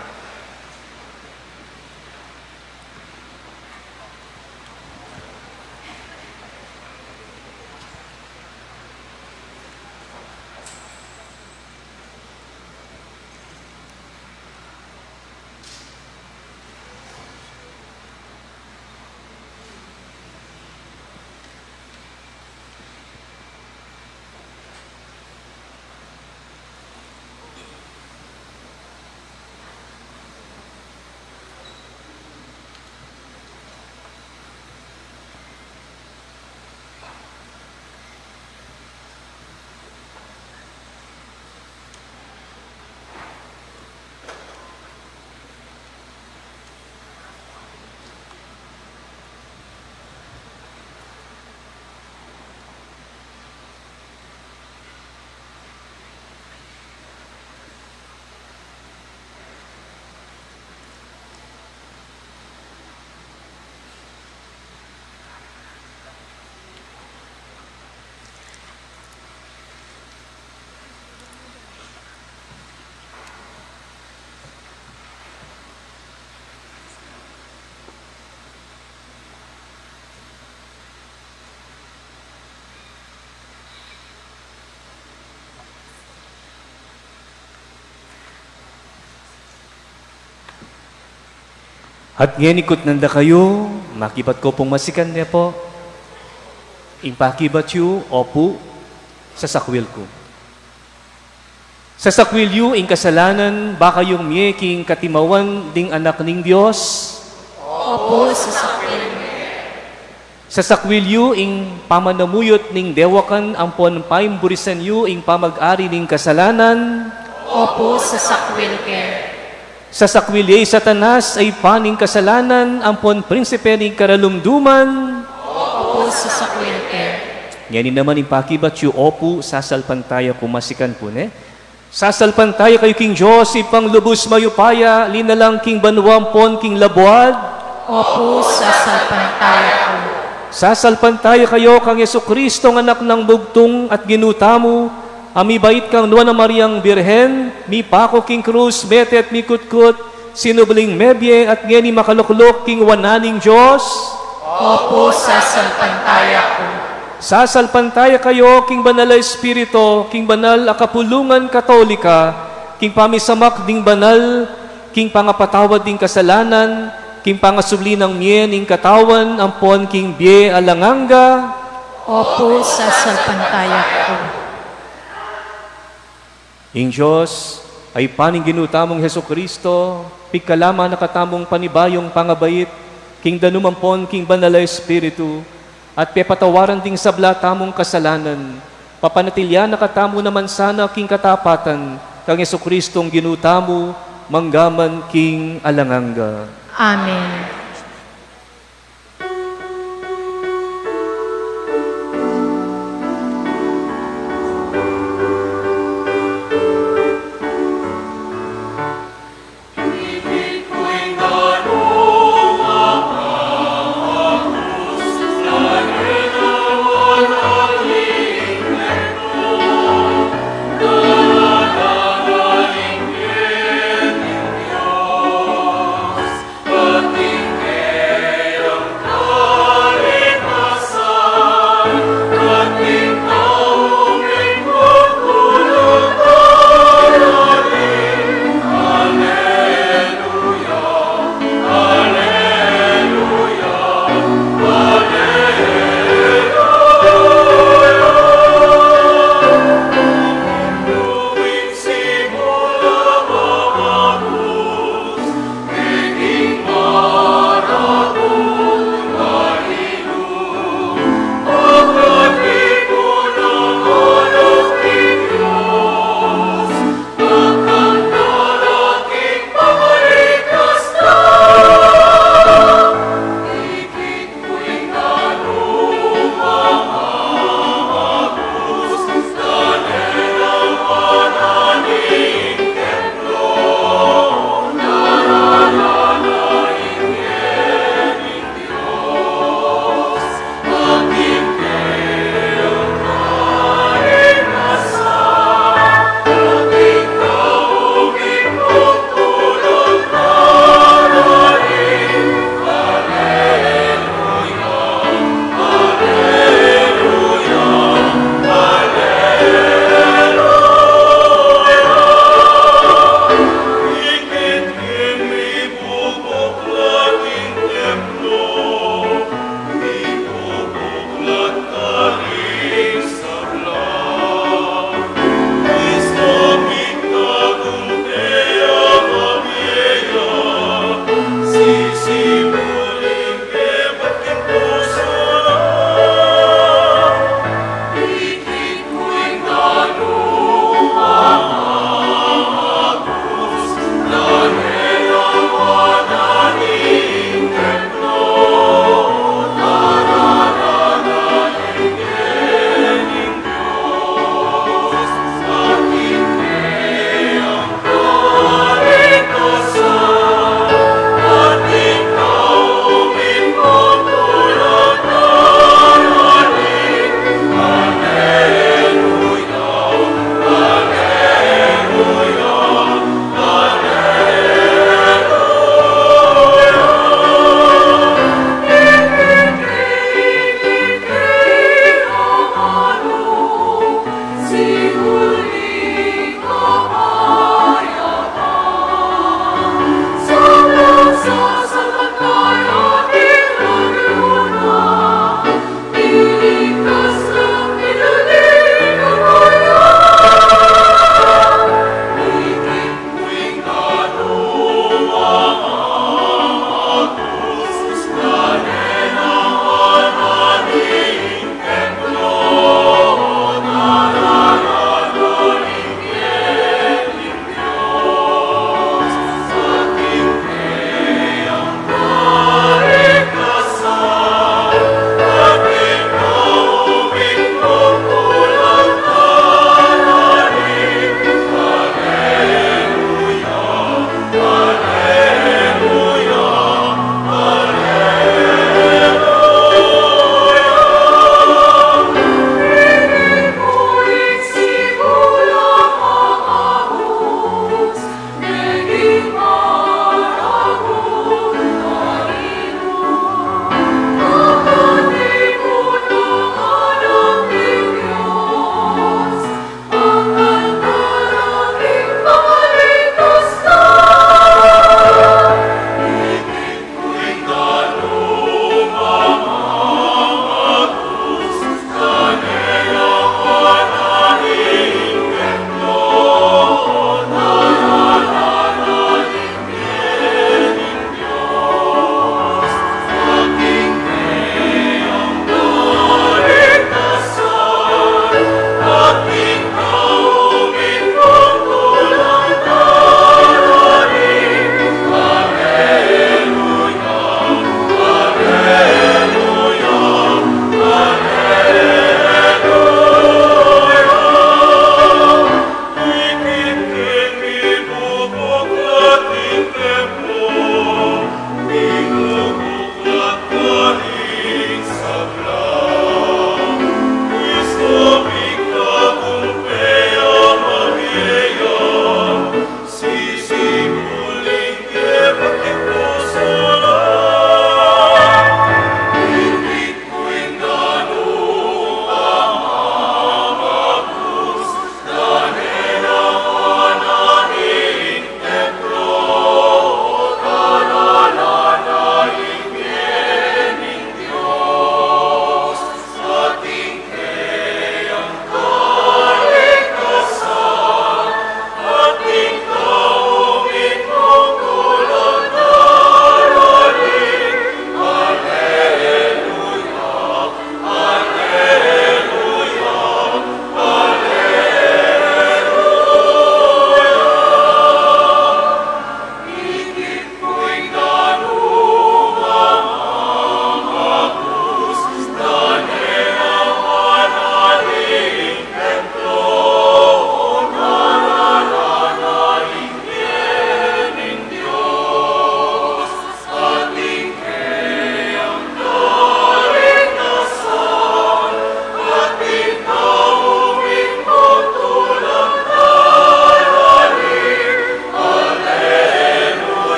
At ngeni kutnan da kayu, makibat ko pung masikan ne pu. Ing pakibat yu, opu, sasakwil ku. Sasakwil yu ing kasalanan, ba kayung mie king katimawan ding Anak ning Dios? Opu, sasakwil mi. Sasakwil yu ing pamanamuyut ning dewakan ampon paimburisan yu ing pamag-ari ning kasalanan? Opu, sasakwil ke. Sasakwil ye i Satanas a ibpa ning kasalanan ampon prinsipe ning karalumduman? Opu, sasakwil ke. Ngeni naman ing pakibat yu, opu, sasalpantaya ku, masikan ku ne. Sasalpantaya kayu king Dios, Ibpang lubus mayupaya, linalang king banua ampon king labuad? Opu, sasalpantaya ku. Sasalpantaya kayu kang Jesucristo, Anak nang bugtung at Ginu tamu, a mibait kang Nuan a Mariang Birhen, mipaku king krus, mete at mikutkut, sinubling mebie at ngeni makalukluk king wanan ning Dios? Opu, sasalpantaya ku. Sasalpantaya kayu king Banal a Espiritu, king banal a kapulungan Katolika, king pamisamak ding banal, king pangapatawad ding kasalanan, king pangasubli nang mie ning katawan ampon king bie alang angga? Opu, sasalpantaya ku. Ing Dios, a Ibpa ning Ginu tamung Jesucristo, pigkalama na katamung panibayung pangabait, king danuman pon king Banal a Espiritu, at pepatawaran ding sabla tamung kasalanan, papanatilian na katamu naman sana king katapatan, kang Jesucristong Ginu tamu, manggaman king alang angga. Amen.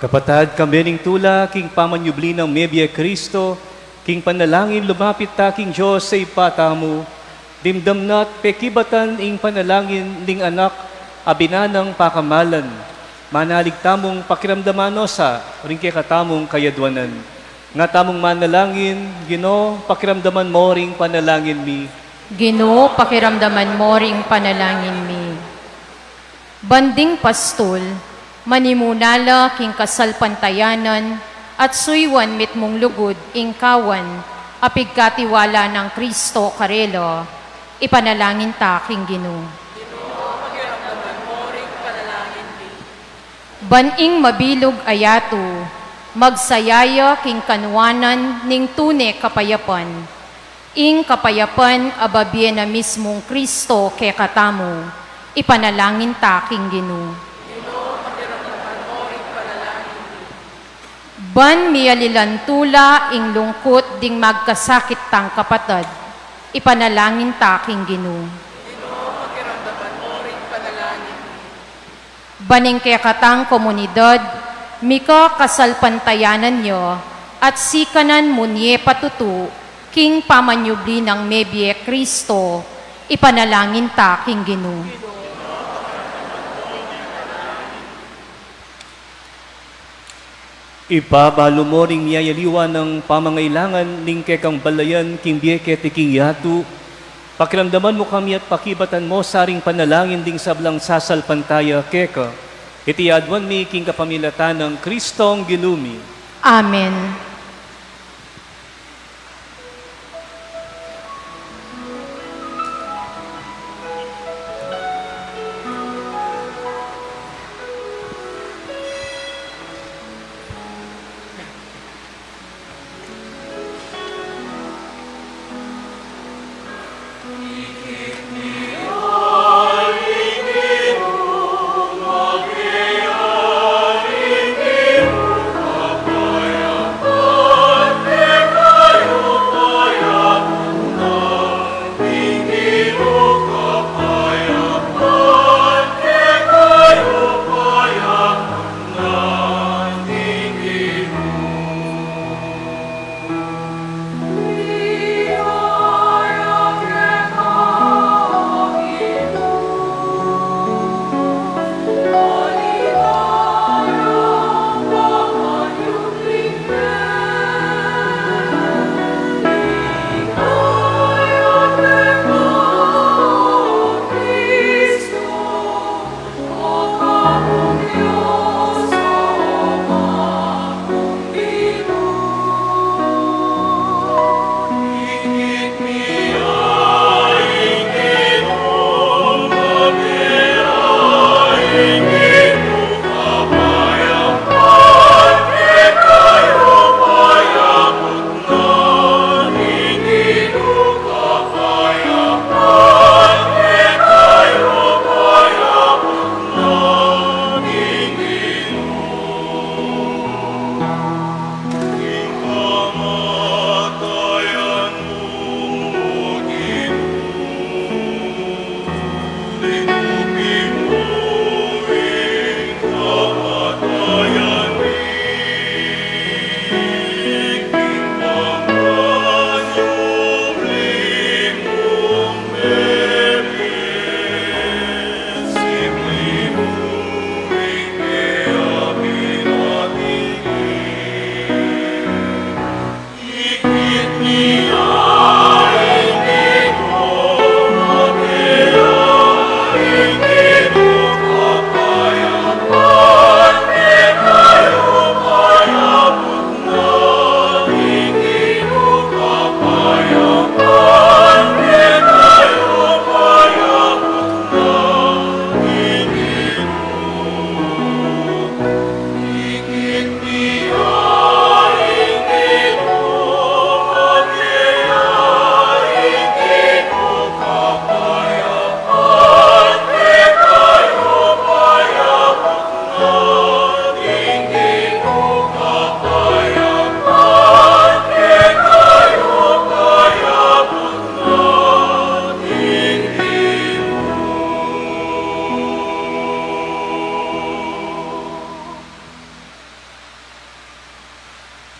Patad kami ning tula king pamanyubli nang mebie Kristo, king panalangin lumapit ta king Dios a Ibpa tamu, dimdam na't pekibatan ing panalangin ning Anak a binanang pakamalan. Manalig tamung pakiramdaman no sa ring kekatamung kayadwanan. Nga tamung manalangin, Ginu, pakiramdaman mo ring panalangin mi. Ginu, pakiramdaman mo ring panalangin mi. Ban ding pastul, manimuna la king kasalpantayanan at suyuan mitmung lugud ing kawan a pigkatiwala nang Kristo karela, ipanalangin ta king Ginu. Ban ing mabilug a yatu, magsaya ya king kanuanan ning tune kapayapan, ing kapayapan a babie na mismung Kristo kekatamu, ipanalangin ta king Ginu. Ban mialilan tula ing lungkut ding magkasakit tang kapatad, ipanalangin ta king Ginu. Ban ing kekatang komunidad, mika kasalpantayanan ya, at sikanan mu ne patutu, king pamanyubli nang mebie Kristo, ipanalangin ta king Ginu. Ibpa, balu mo ring miyayaliwa nang pamangailangan ning kekang balayan king bie keti king yatu. Pakiramdaman mu kami at pakibatan mo sa ring panalangin ding sablang sasalpantaya keka. Iti aduan mi king kapamilatan nang Kristong Ginu mi. Amen.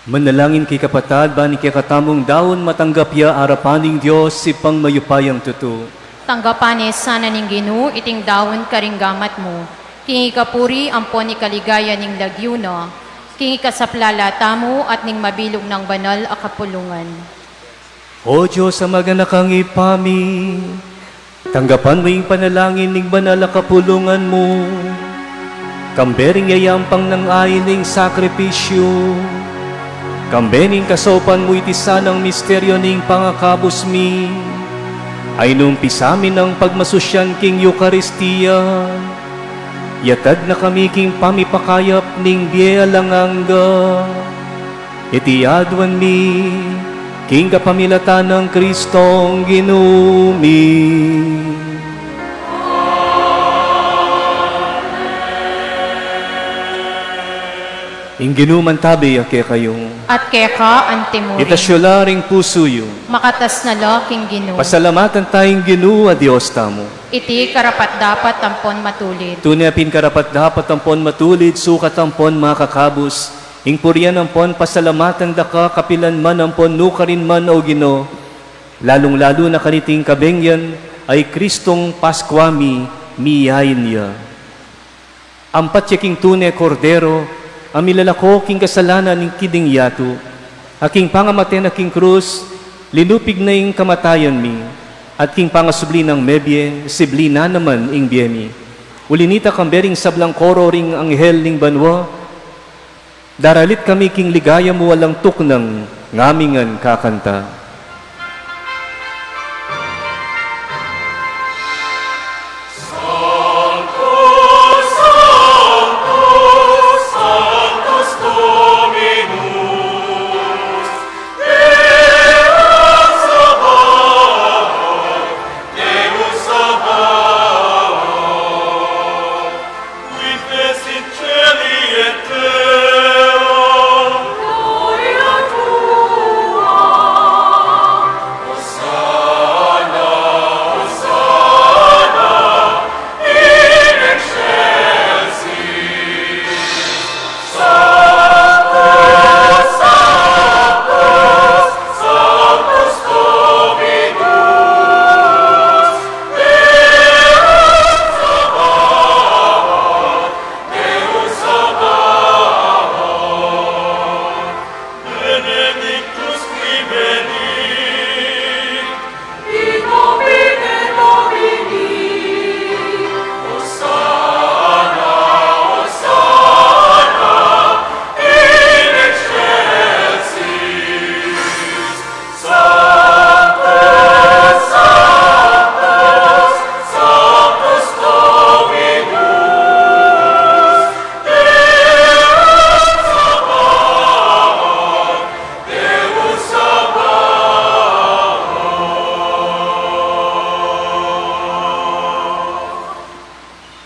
Manalangin kayu, kapatad, ban ing kekatamung daun matanggap ya arapan ning Dios, Ibpang mayupayang tutu. Tanggapan na sana ning Ginu iting daun karing gamat mu, king ikapuri ampon ikaligaya ning lagyu na, king ikasaplala tamu at ning mabilug nang banal a kapulungan. O Dios a maganakang Ibpa mi, tanggapan mu ing panalangin ning banal a kapulungan mu, kambe ring yayampang nang ain ning sakripisyu, kambe ning kasaupan mu iti sanang misteryu ning pangakabus mi, a inumpisa mi nang pagmasusyan king Eukaristia. Yatad na kami king pamipakayap ning bie alang angga. Iti aduan mi king kapamilatan nang Kristong Ginu mi. Ing Ginu mantabi ya kekayu. At keka antimurin. Itas yu la ring pusu yu. Makatas na la king Ginu. Pasalamatan ta ing Ginu a Dios tamu. Iti karapat-dapat ampon matulid. Tune pin karapat-dapat ampon matulid, sukat ampon makakabus, ing purian ampon pasalamatan da ka kapilan man ampon nukarin man, o Ginu, lalung-lalu na kaniting kabeng yan, a i Kristong Paskua mi miyain ya. Ampat ya king tune Kordero a milalako king kasalanan ning kiding yatu, a king pangamate na king krus, linupig na ing kamatayan mi, at king pangasubli nang mebie, sibli na naman ing bie mi. Uli nita, kambe ring sablang koro ring anghel ning banua, daralit kami king ligaya mu alang tuknang ngaming kakanta.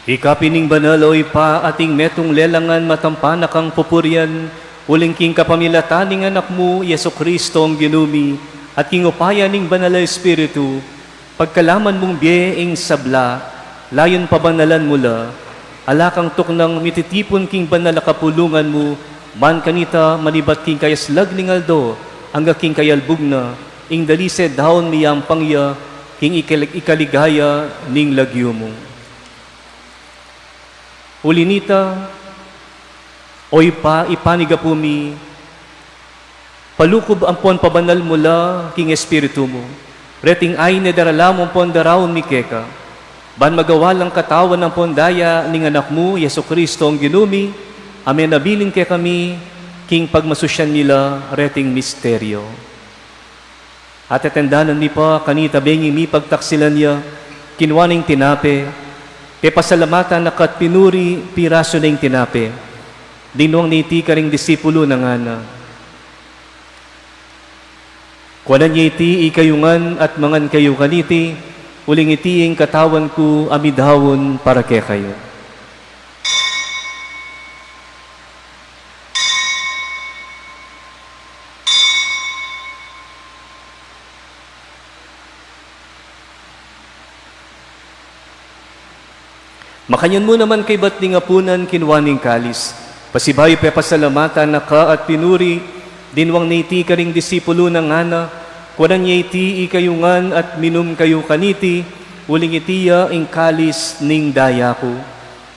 Ika pin ing banal, o Ibpa, ating metung lelangan, matampa na kang pupurian, uling king kapamilatan ning Anak mu, Jesucristo, ing Ginu mi, at king upaya ning Banal a Espiritu, pagkalaman mung bie ing sabla, layun pabanalan mu la, ala kang tuknang mititipun king banal a kapulungan mu, ban kanita manibat king kayaslag ning aldo, angga king kayalbug na, ing dalise daun miyampang ya, king ikal-, ikaligaya ning lagyu mu. Uli nita, o Ibpa, ipanigapu mi, palukub ampon pabanal mu la king Espiritu mu reting ain a darala mu ampon daraun mi keka, ban magawa lang katawan ampon daya ning Anak mu, Jesucristo, ing Ginu mi, a menabilin kekami king pagmasusyan mi la reting misteryo. At atendanan mi pa, kanita bengi mipagtaksilan ya, kinua ne ing tinape, pepasalamatan na ka at pinuri, pirasu ne ing tinape, dinuang ne iti karing disipulu na, ngana: Kuanan ye iti ikayu ngan at mangan kayu kaniti, uling iti ing katawan ku a midaun para kekayu. Makanyan mu naman kaybat ning apunan, kinua ne ing kalis, pasibayu pepasalamatan na ka at pinuri, Dinwang na iti karing disipulu na, ngana, kuanan ye iti ikayu ngan at minum kayu kaniti, uling iti ya ing kalis ning daya ku.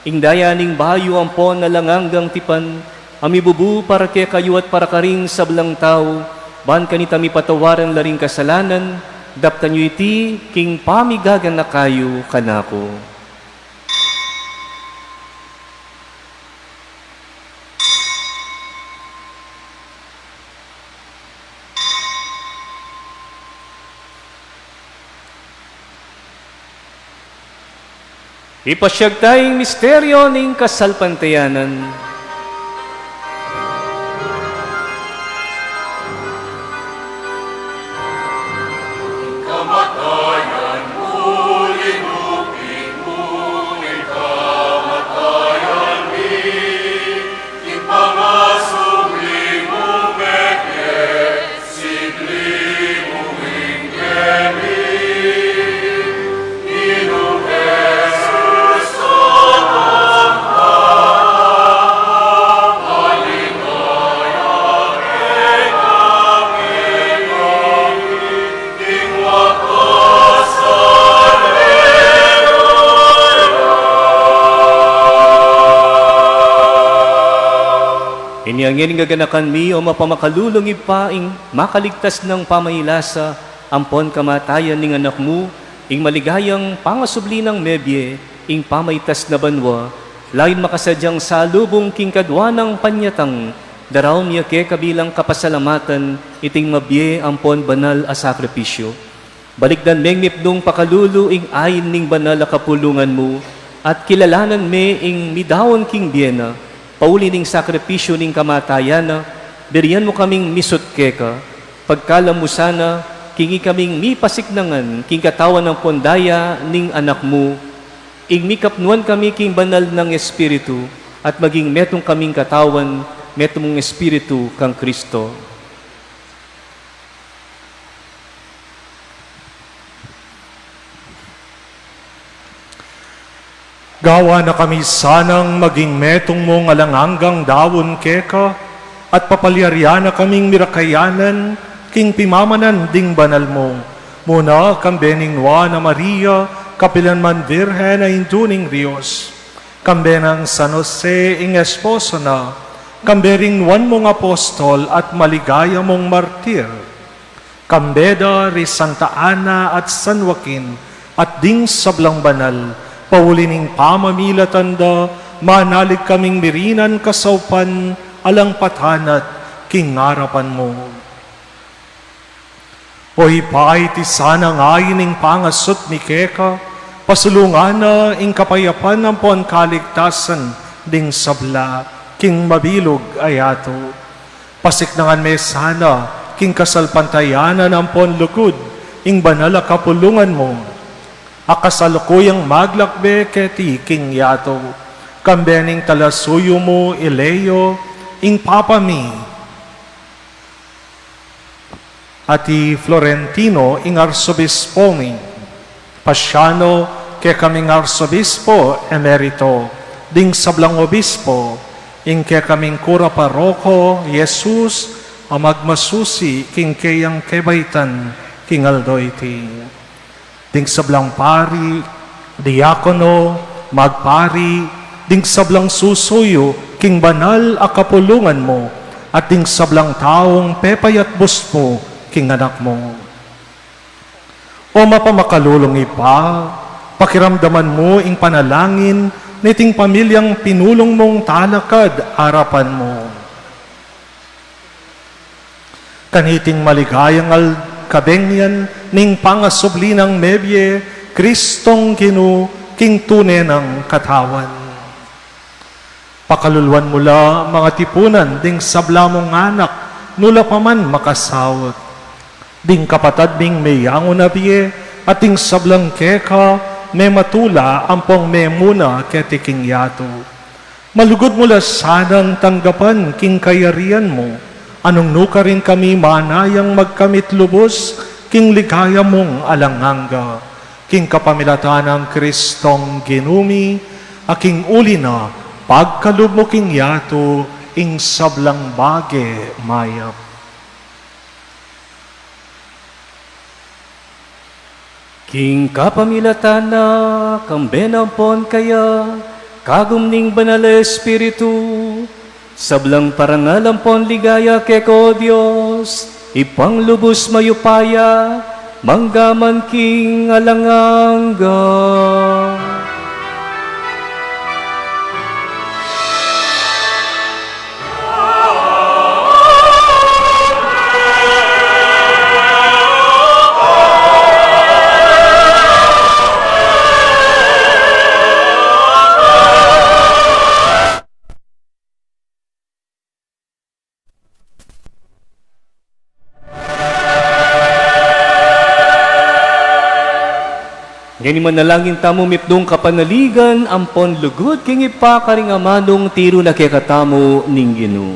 Ing daya ning bayu ampon alang anggang tipan, a mibubu para kekayu at para karing sablang tau, ban kanita mipatawaran la ring kasalanan, daptan yu iti king pamigaganaka yu kanaku. Ipasyag taya ing misteryo ning kasalpantayanan. Kamatayan mu, linupit mu ing kamatayan mi, ing pangasubli mu mebie, sigli mu ing bie mi. Inya ngeni, gaganakan mi, o mapamakalulung Ibpa, ing makaligtas nang pamailasa ampon kamatayan ning Anak mu, ing maligayang pangasubli nang mebie, ing pamaitas na banua, layun makasadyang salubung king kadua nang panyatang, daraun mi keka bilang kapasalamatan iting mabie ampon banal a sakripisyu. Balikdan meng mipnung pakalulu ing ain ning banal a kapulungan mu, at kilalanan me ing midaun king bie na, pauli ning sakripisyu ning kamatayan na, birian mu kaming misut keka, pagkalam mu sana, king ikaming mipasiknangan king katawan ampon daya ning Anak mu, ing mikapnuan kami king banal nang Espiritu, at maging metung kaming katawan, metung mung Espiritu kang Kristo. Gawan na kami sanang maging metung mung alang anggang daun keka, at papalyarian na kaming mirakayanan king pimamanan ding banal mu. Muna kambe ning Nuan a Maria, kapilan man Birhen a Indu ning Dios, kambe nang San Jose ing esposo na, kambe ring nuan mung apostol at maligaya mung martir, kambe da ri Santa Ana at San Joaquin, at ding sablang banal, pauli ning pamamilatan da, manalig kaming mirinan kasaupan alang patanat king arapan mu. O Ibpa, iti sanang ain ning pangasut mi keka, pasulungan na ing kapayapan ampon kaligtasan ding sabla king mabilug a yatu. Pasiknangan me sana king kasalpantayanan ampon lugud ing banal a kapulungan mu, a kasalukuyang maglakbe keti king yatu, kambe ning talasuyu mu i Leo, ing Papa mi, at i Florentino, ing Arsobispo mi, Pasiano, kekaming Arsobispo Emerito, ding sablang obispo, ing kekaming kura paroko, Jesus, a magmasusi king keyang kebaitan king aldo iti. Ding sablang pari, diakono, magpari, ding sablang susuyu king banal a kapulungan mu, at ding sablang taung pepayatbus mu king Anak mu. O mapamakalulung Ibpa, pakiramdaman mu ing panalangin niting pamilyang pinulung mung talakad arapan mu. Kaniting maligayang al-, kabengyan ning pangasubli nang mebie, Kristong Ginu, king tune nang katawan. Pakaluluan mu la, mangatipunan ding sabla mung anak, nu la pa man makasaut. Ding kapatad ming meyangu na bie, at ding sablang keka mematula ampong memuna keti king yatu. Malugud mu la sanang tanggapan king kayarian mu, a nung nukarin kami manayang magkamit lubus king ligaya mung alang angga. King kapamilatan nang Kristong Ginu mi, a king uli na, pagkalub mu king yatu ing sablang bage mayap. King kapamilatan na, kambe na ampon kaya, kagum ning Banal a Espiritu, sablang parangal ampon ligaya keka, O Dios, Ibpang lubus mayupaya, mangga man king alang angga. Ngeni manalangin tamu mipnung kapanaligan ampon lugud king Ibpa karing amanung tiru na kekatamu ning Ginu.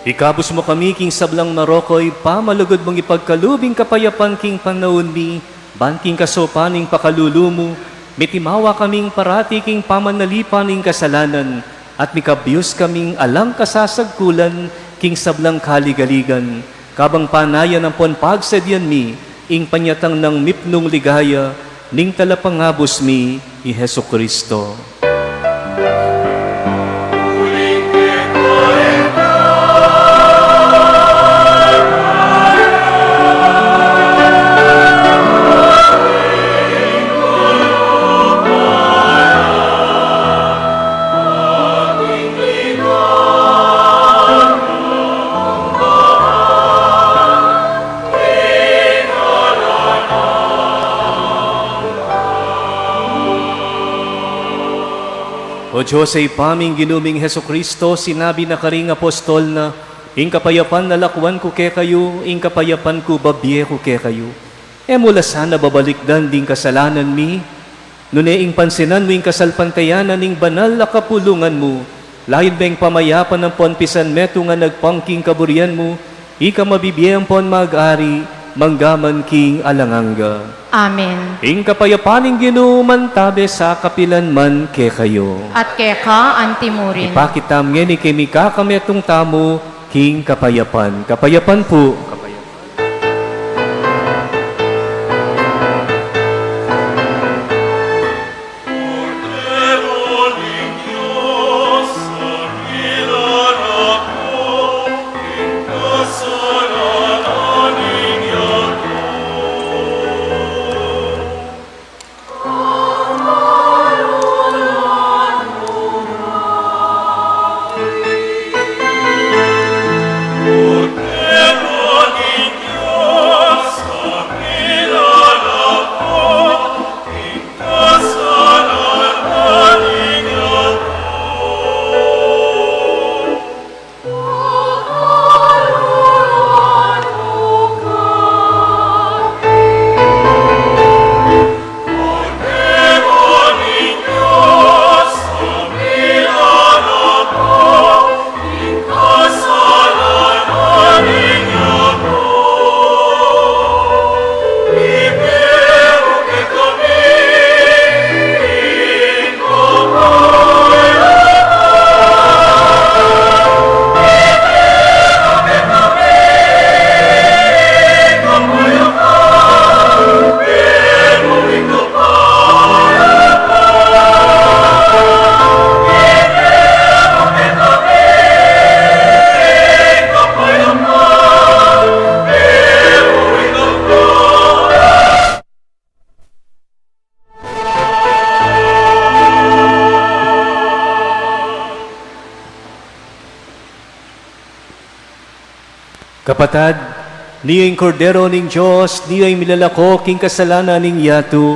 Ikabus mu kami king sablang marok, O Ibpa, malugud mung ipagkalub ing kapayapan king panaun mi, ban king kasaupan ning pakalulu mu, mitimawa kaming parati king pamanalipan ning kasalanan, at mikabyus kaming alang kasasagkulan king sablang kaligaligan, kabang panayan ampon pagsadyan mi ing panyatang nang mipnung ligaya ning Talapangabus mi, i Jesucristo. O Dios a Ibpa ming Ginu ming Jesucristo, sinabi na karing apostol na, "Ing kapayapan lalakwan ku kekayu, ing kapayapan ku babie ku kekayu." E mu la sana babalikdan ding kasalanan mi, nune ing pansinan mu ing kasalpantayanan ning banal a kapulungan mu, layun meng pamayapan ampon pisan metung a nagpang king kaburian mu, ika mabibie ampon mag-ari, mangga man king alang angga. Amen. Ing kapayapan ning Ginu mantabe sa kapilan man kekayu. At keka antimurin. Ipakit tamu ngeni king mikakametung tamu king kapayapan. Kapayapan pu. Kapatad, niya ing Kordero ning Dios, niya ing milalako king kasalanan ning yatu,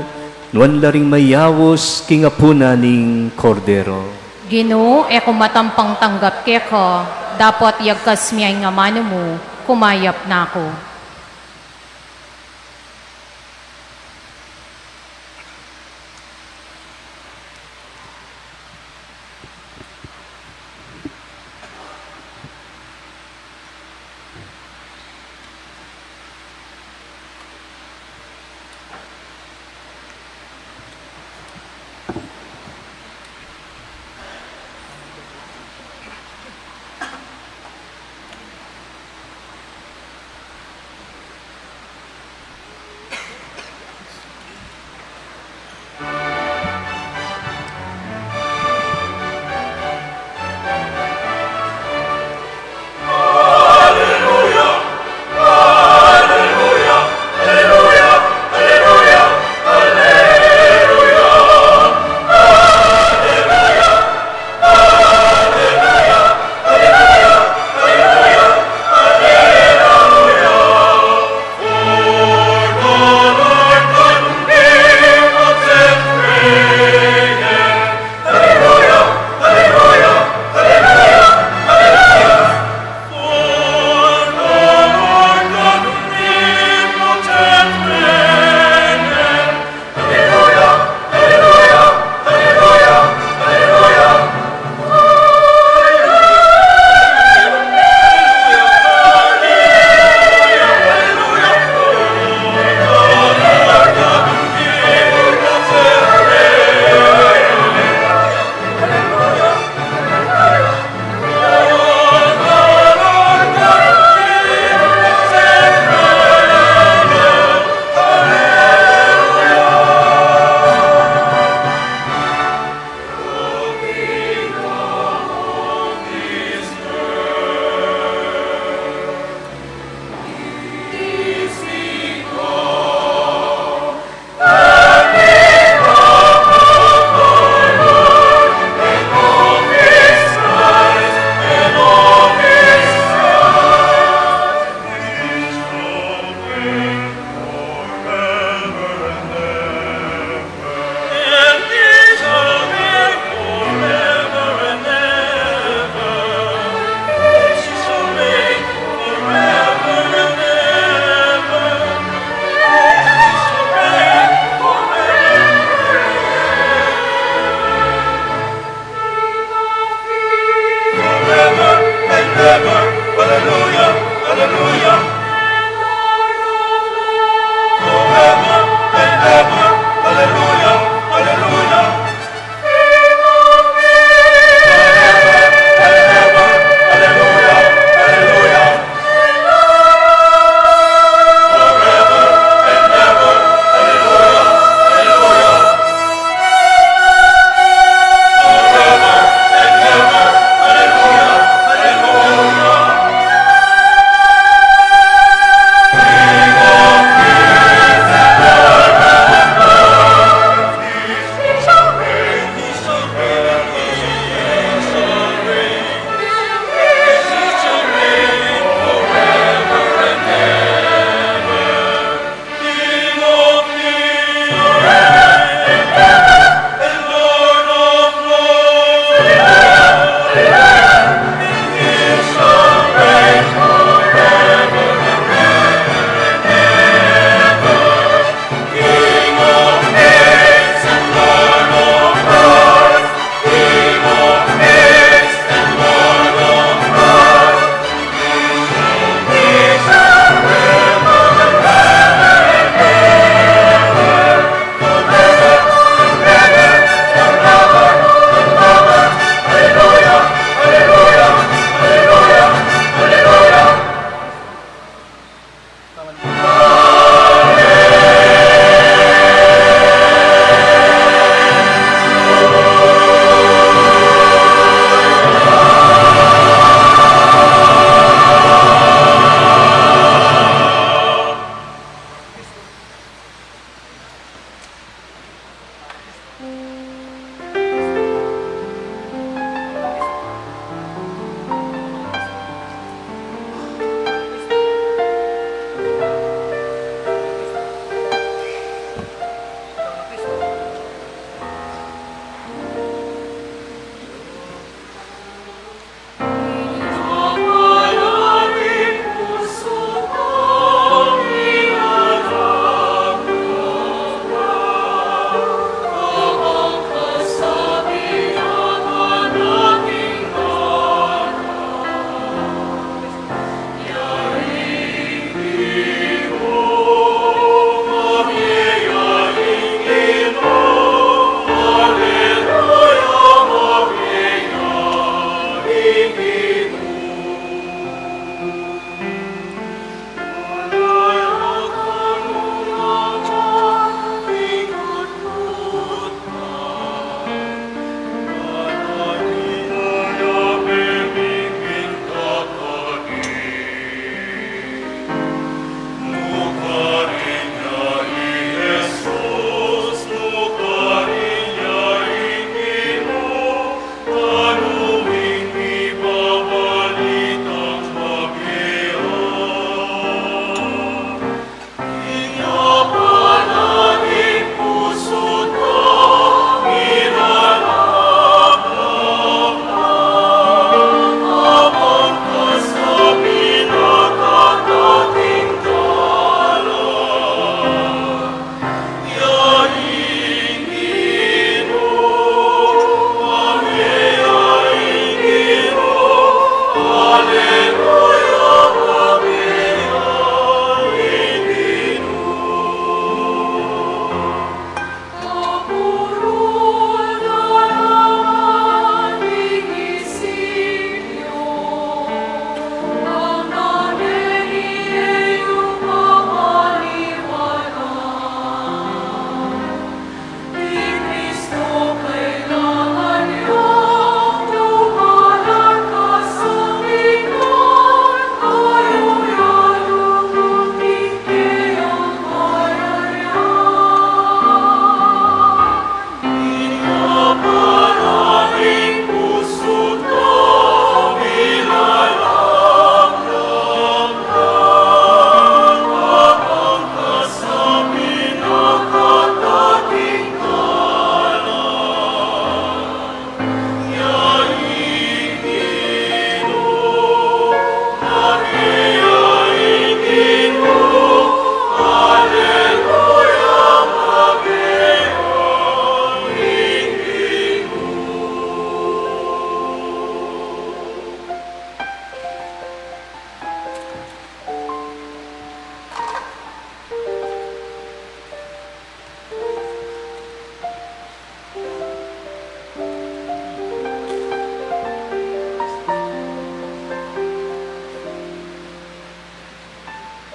nuan la ring mayaus king apunan ning Kordero. Ginu, e ku matampang tanggap keka, dapot yagkas mu ing amanu mu, kumayap na ku.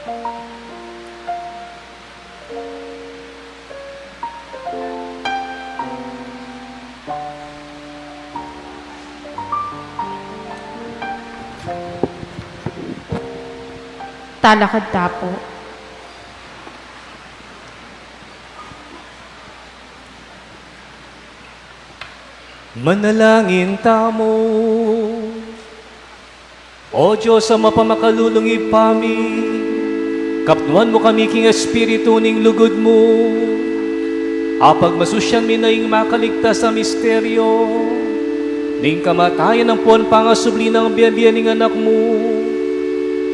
Talakad ta pu. Manalangin tamu. O Dios a mapamakalulung Ibpa mi, kapnuan mu kami king Espiritu ning lugud mu, apagmasusyan mi na ing makaligtas a misteryo ning kamatayan ampon pangasubli nang bie-bie ning Anak mu,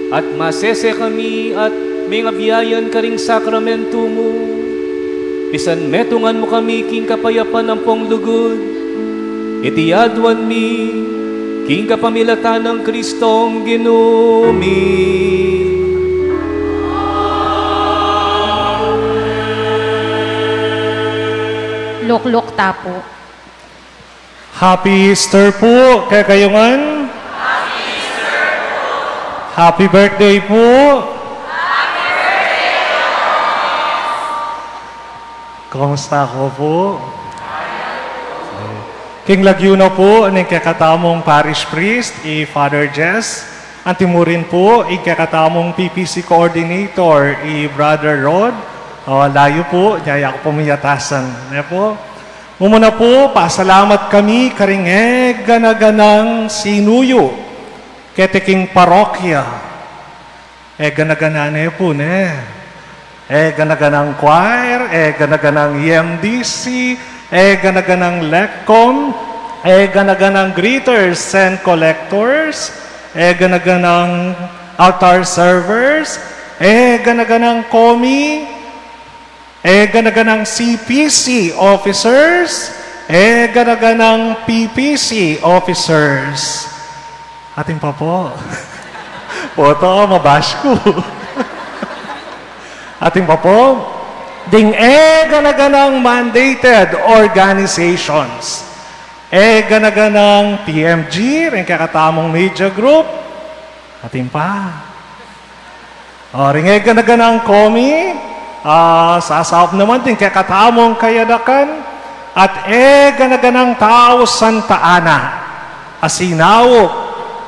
at masese kami at mengabiayan karing sakramentu mu. Pisan metungan mu kami king kapayapan ampong lugud. Iti aduan mi king kapamilatan nang Kristong Ginu mi. Lukluk ta pu. Happy Easter pu kekayu ngan. Happy birthday pu. Kumusta ko pu? King lagyu na pu ning kekatamung parish priest, i Father Jess, anti mu rin pu ing kekatamung P P C coordinator, i Brother Rod. O, layu pu, daya ku pu miyatasan. Ne pu? Mumuna pu, pasalamat kami karing eganaganang sinuyu keti king parokya. Eganaganang ne pu, ne? Eganaganang choir, eganaganang E M D C, eganaganang lecom, eganaganang greeters and collectors, eganaganang altar servers, eganaganang komi, eganaganang C P C officers, eganaganang P P C officers. Atin pa pu. Poto, mabash ku. Atin pa pu. Ding eganaganang mandated organizations. Eganaganang P M G, ring kekatamung media group. Atin pa. O, ring eganaganang komi, a, sasaup naman ding kekatamung kayadakan, at eganaganang tau Santa Ana, a sinaup,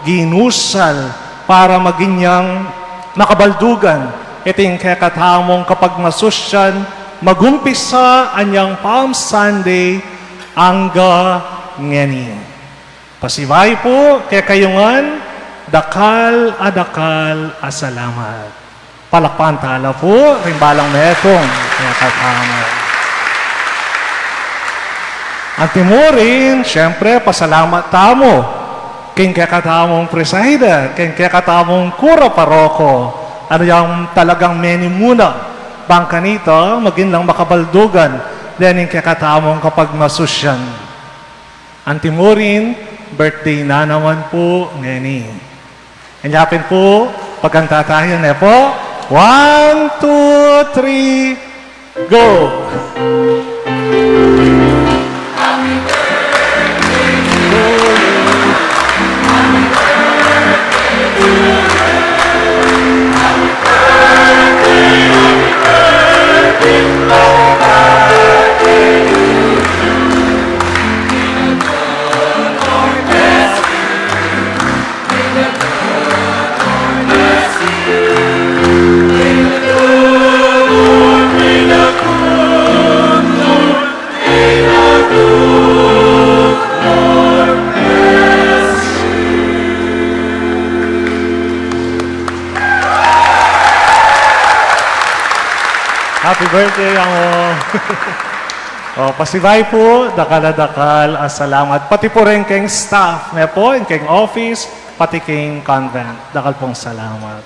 ginusal, para maging yang makabaldugan iting kekatamung kapagmasusyan, magumpisa anyang Palm Sunday angga ngeni. Pasibayu pu kekayu ngan, dakal a dakal a salamat. Palakpakan tala pu ring balang metung kekatamu. Anti mu rin, siyempre, pasalamat tamu king kekatamung presider, king kekatamung kura paroko, a yang talagang menimuna bang kanita maging lang makabaldugan dening kekatamung kapagmasusyan. Anti mu rin, birthday na naman pu ngeni. Inya pin pu, pagkanta tayu ne pu. One, two, three, go! Happy birthday, Amo. O, pasibayu pu, dakal a dakal a salamat. Pati pu rin keng staff ne pu, keng office, pati keng convent. Dakal pung salamat.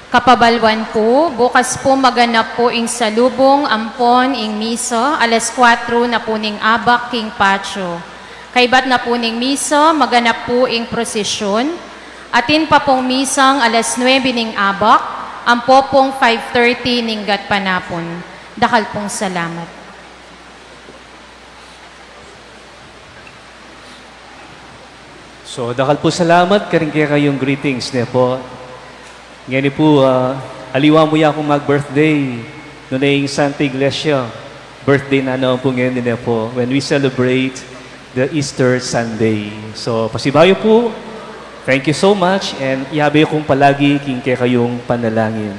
Kapabaluan pu, bukas pu maganap pu ing salubung ampon ing misa, alas kuwatro na pu ning abak king patio. Kaybat na pu ning misa, maganap pu ing prosesyon. Atin pa pung misang alas nuebe ning abak, ampo pung five thirty ning gatpanapun. Dakal pung salamat. So, dakal pu salamat karing kekayung greetings ne pu. Ngeni pu, ah, aliwa mu ya kung mag-birthday, nune ing Santa Iglesia, birthday na naman pu ngeni ne pu, when we celebrate the Easter Sunday. So, pasibayu pu, thank you so much, and yabe kung palagi king kekayung panalangin.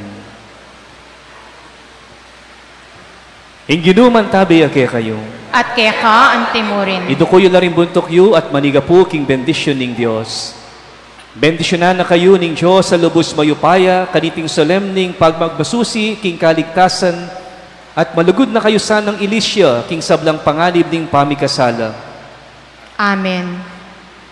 Ing Ginu mantabe ya kekayu. At keka antimurin. Iduku yu la ring buntuk yu at manigapu king bendisyun ning Dios. Bendisyunan na kayu ning Dios a lubus mayupaya, kaniting solemning pagmamasusi king kaligtasan, at malugud na kayu sanang ilisya king sablang panganib ning pamikasala. Amen.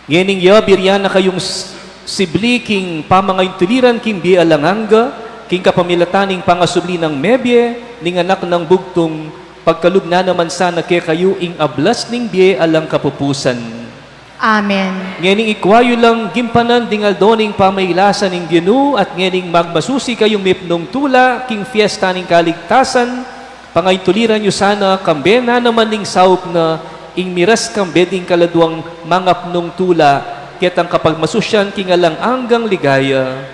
Ngening ya, birian na kayung s-, sibli king pamangayuntuliran king bie alang angga, king kapamilatan ning pangasubli nang mebie ning Anak nang Bugtung, pagkalub na naman sana kekayu ing ablas ning bie alang kapupusan. Amen. Ngening ikwa yu lang gimpanan ding aldo ning pamailasan ning Ginu, at ngening magmasusi kayung mipnung tula king fiesta ning kaligtasan, pangayuntuliran yu sana, kambe na naman ning saup na, ing miras kambe ding kaladwang mangapnung tula, ketang kapagmasusian king alang anggang ligaya.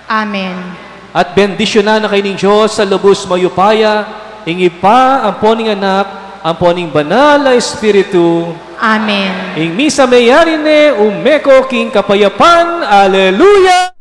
Amen. At bendisyunan na kayu ning Dios a lubus mayupaya, ing Ibpa, ampo ning Anak, ampo ning Banal a Espiritu. Amen. Ing misa meyari ne, ume ko king kapayapan. Aleluya!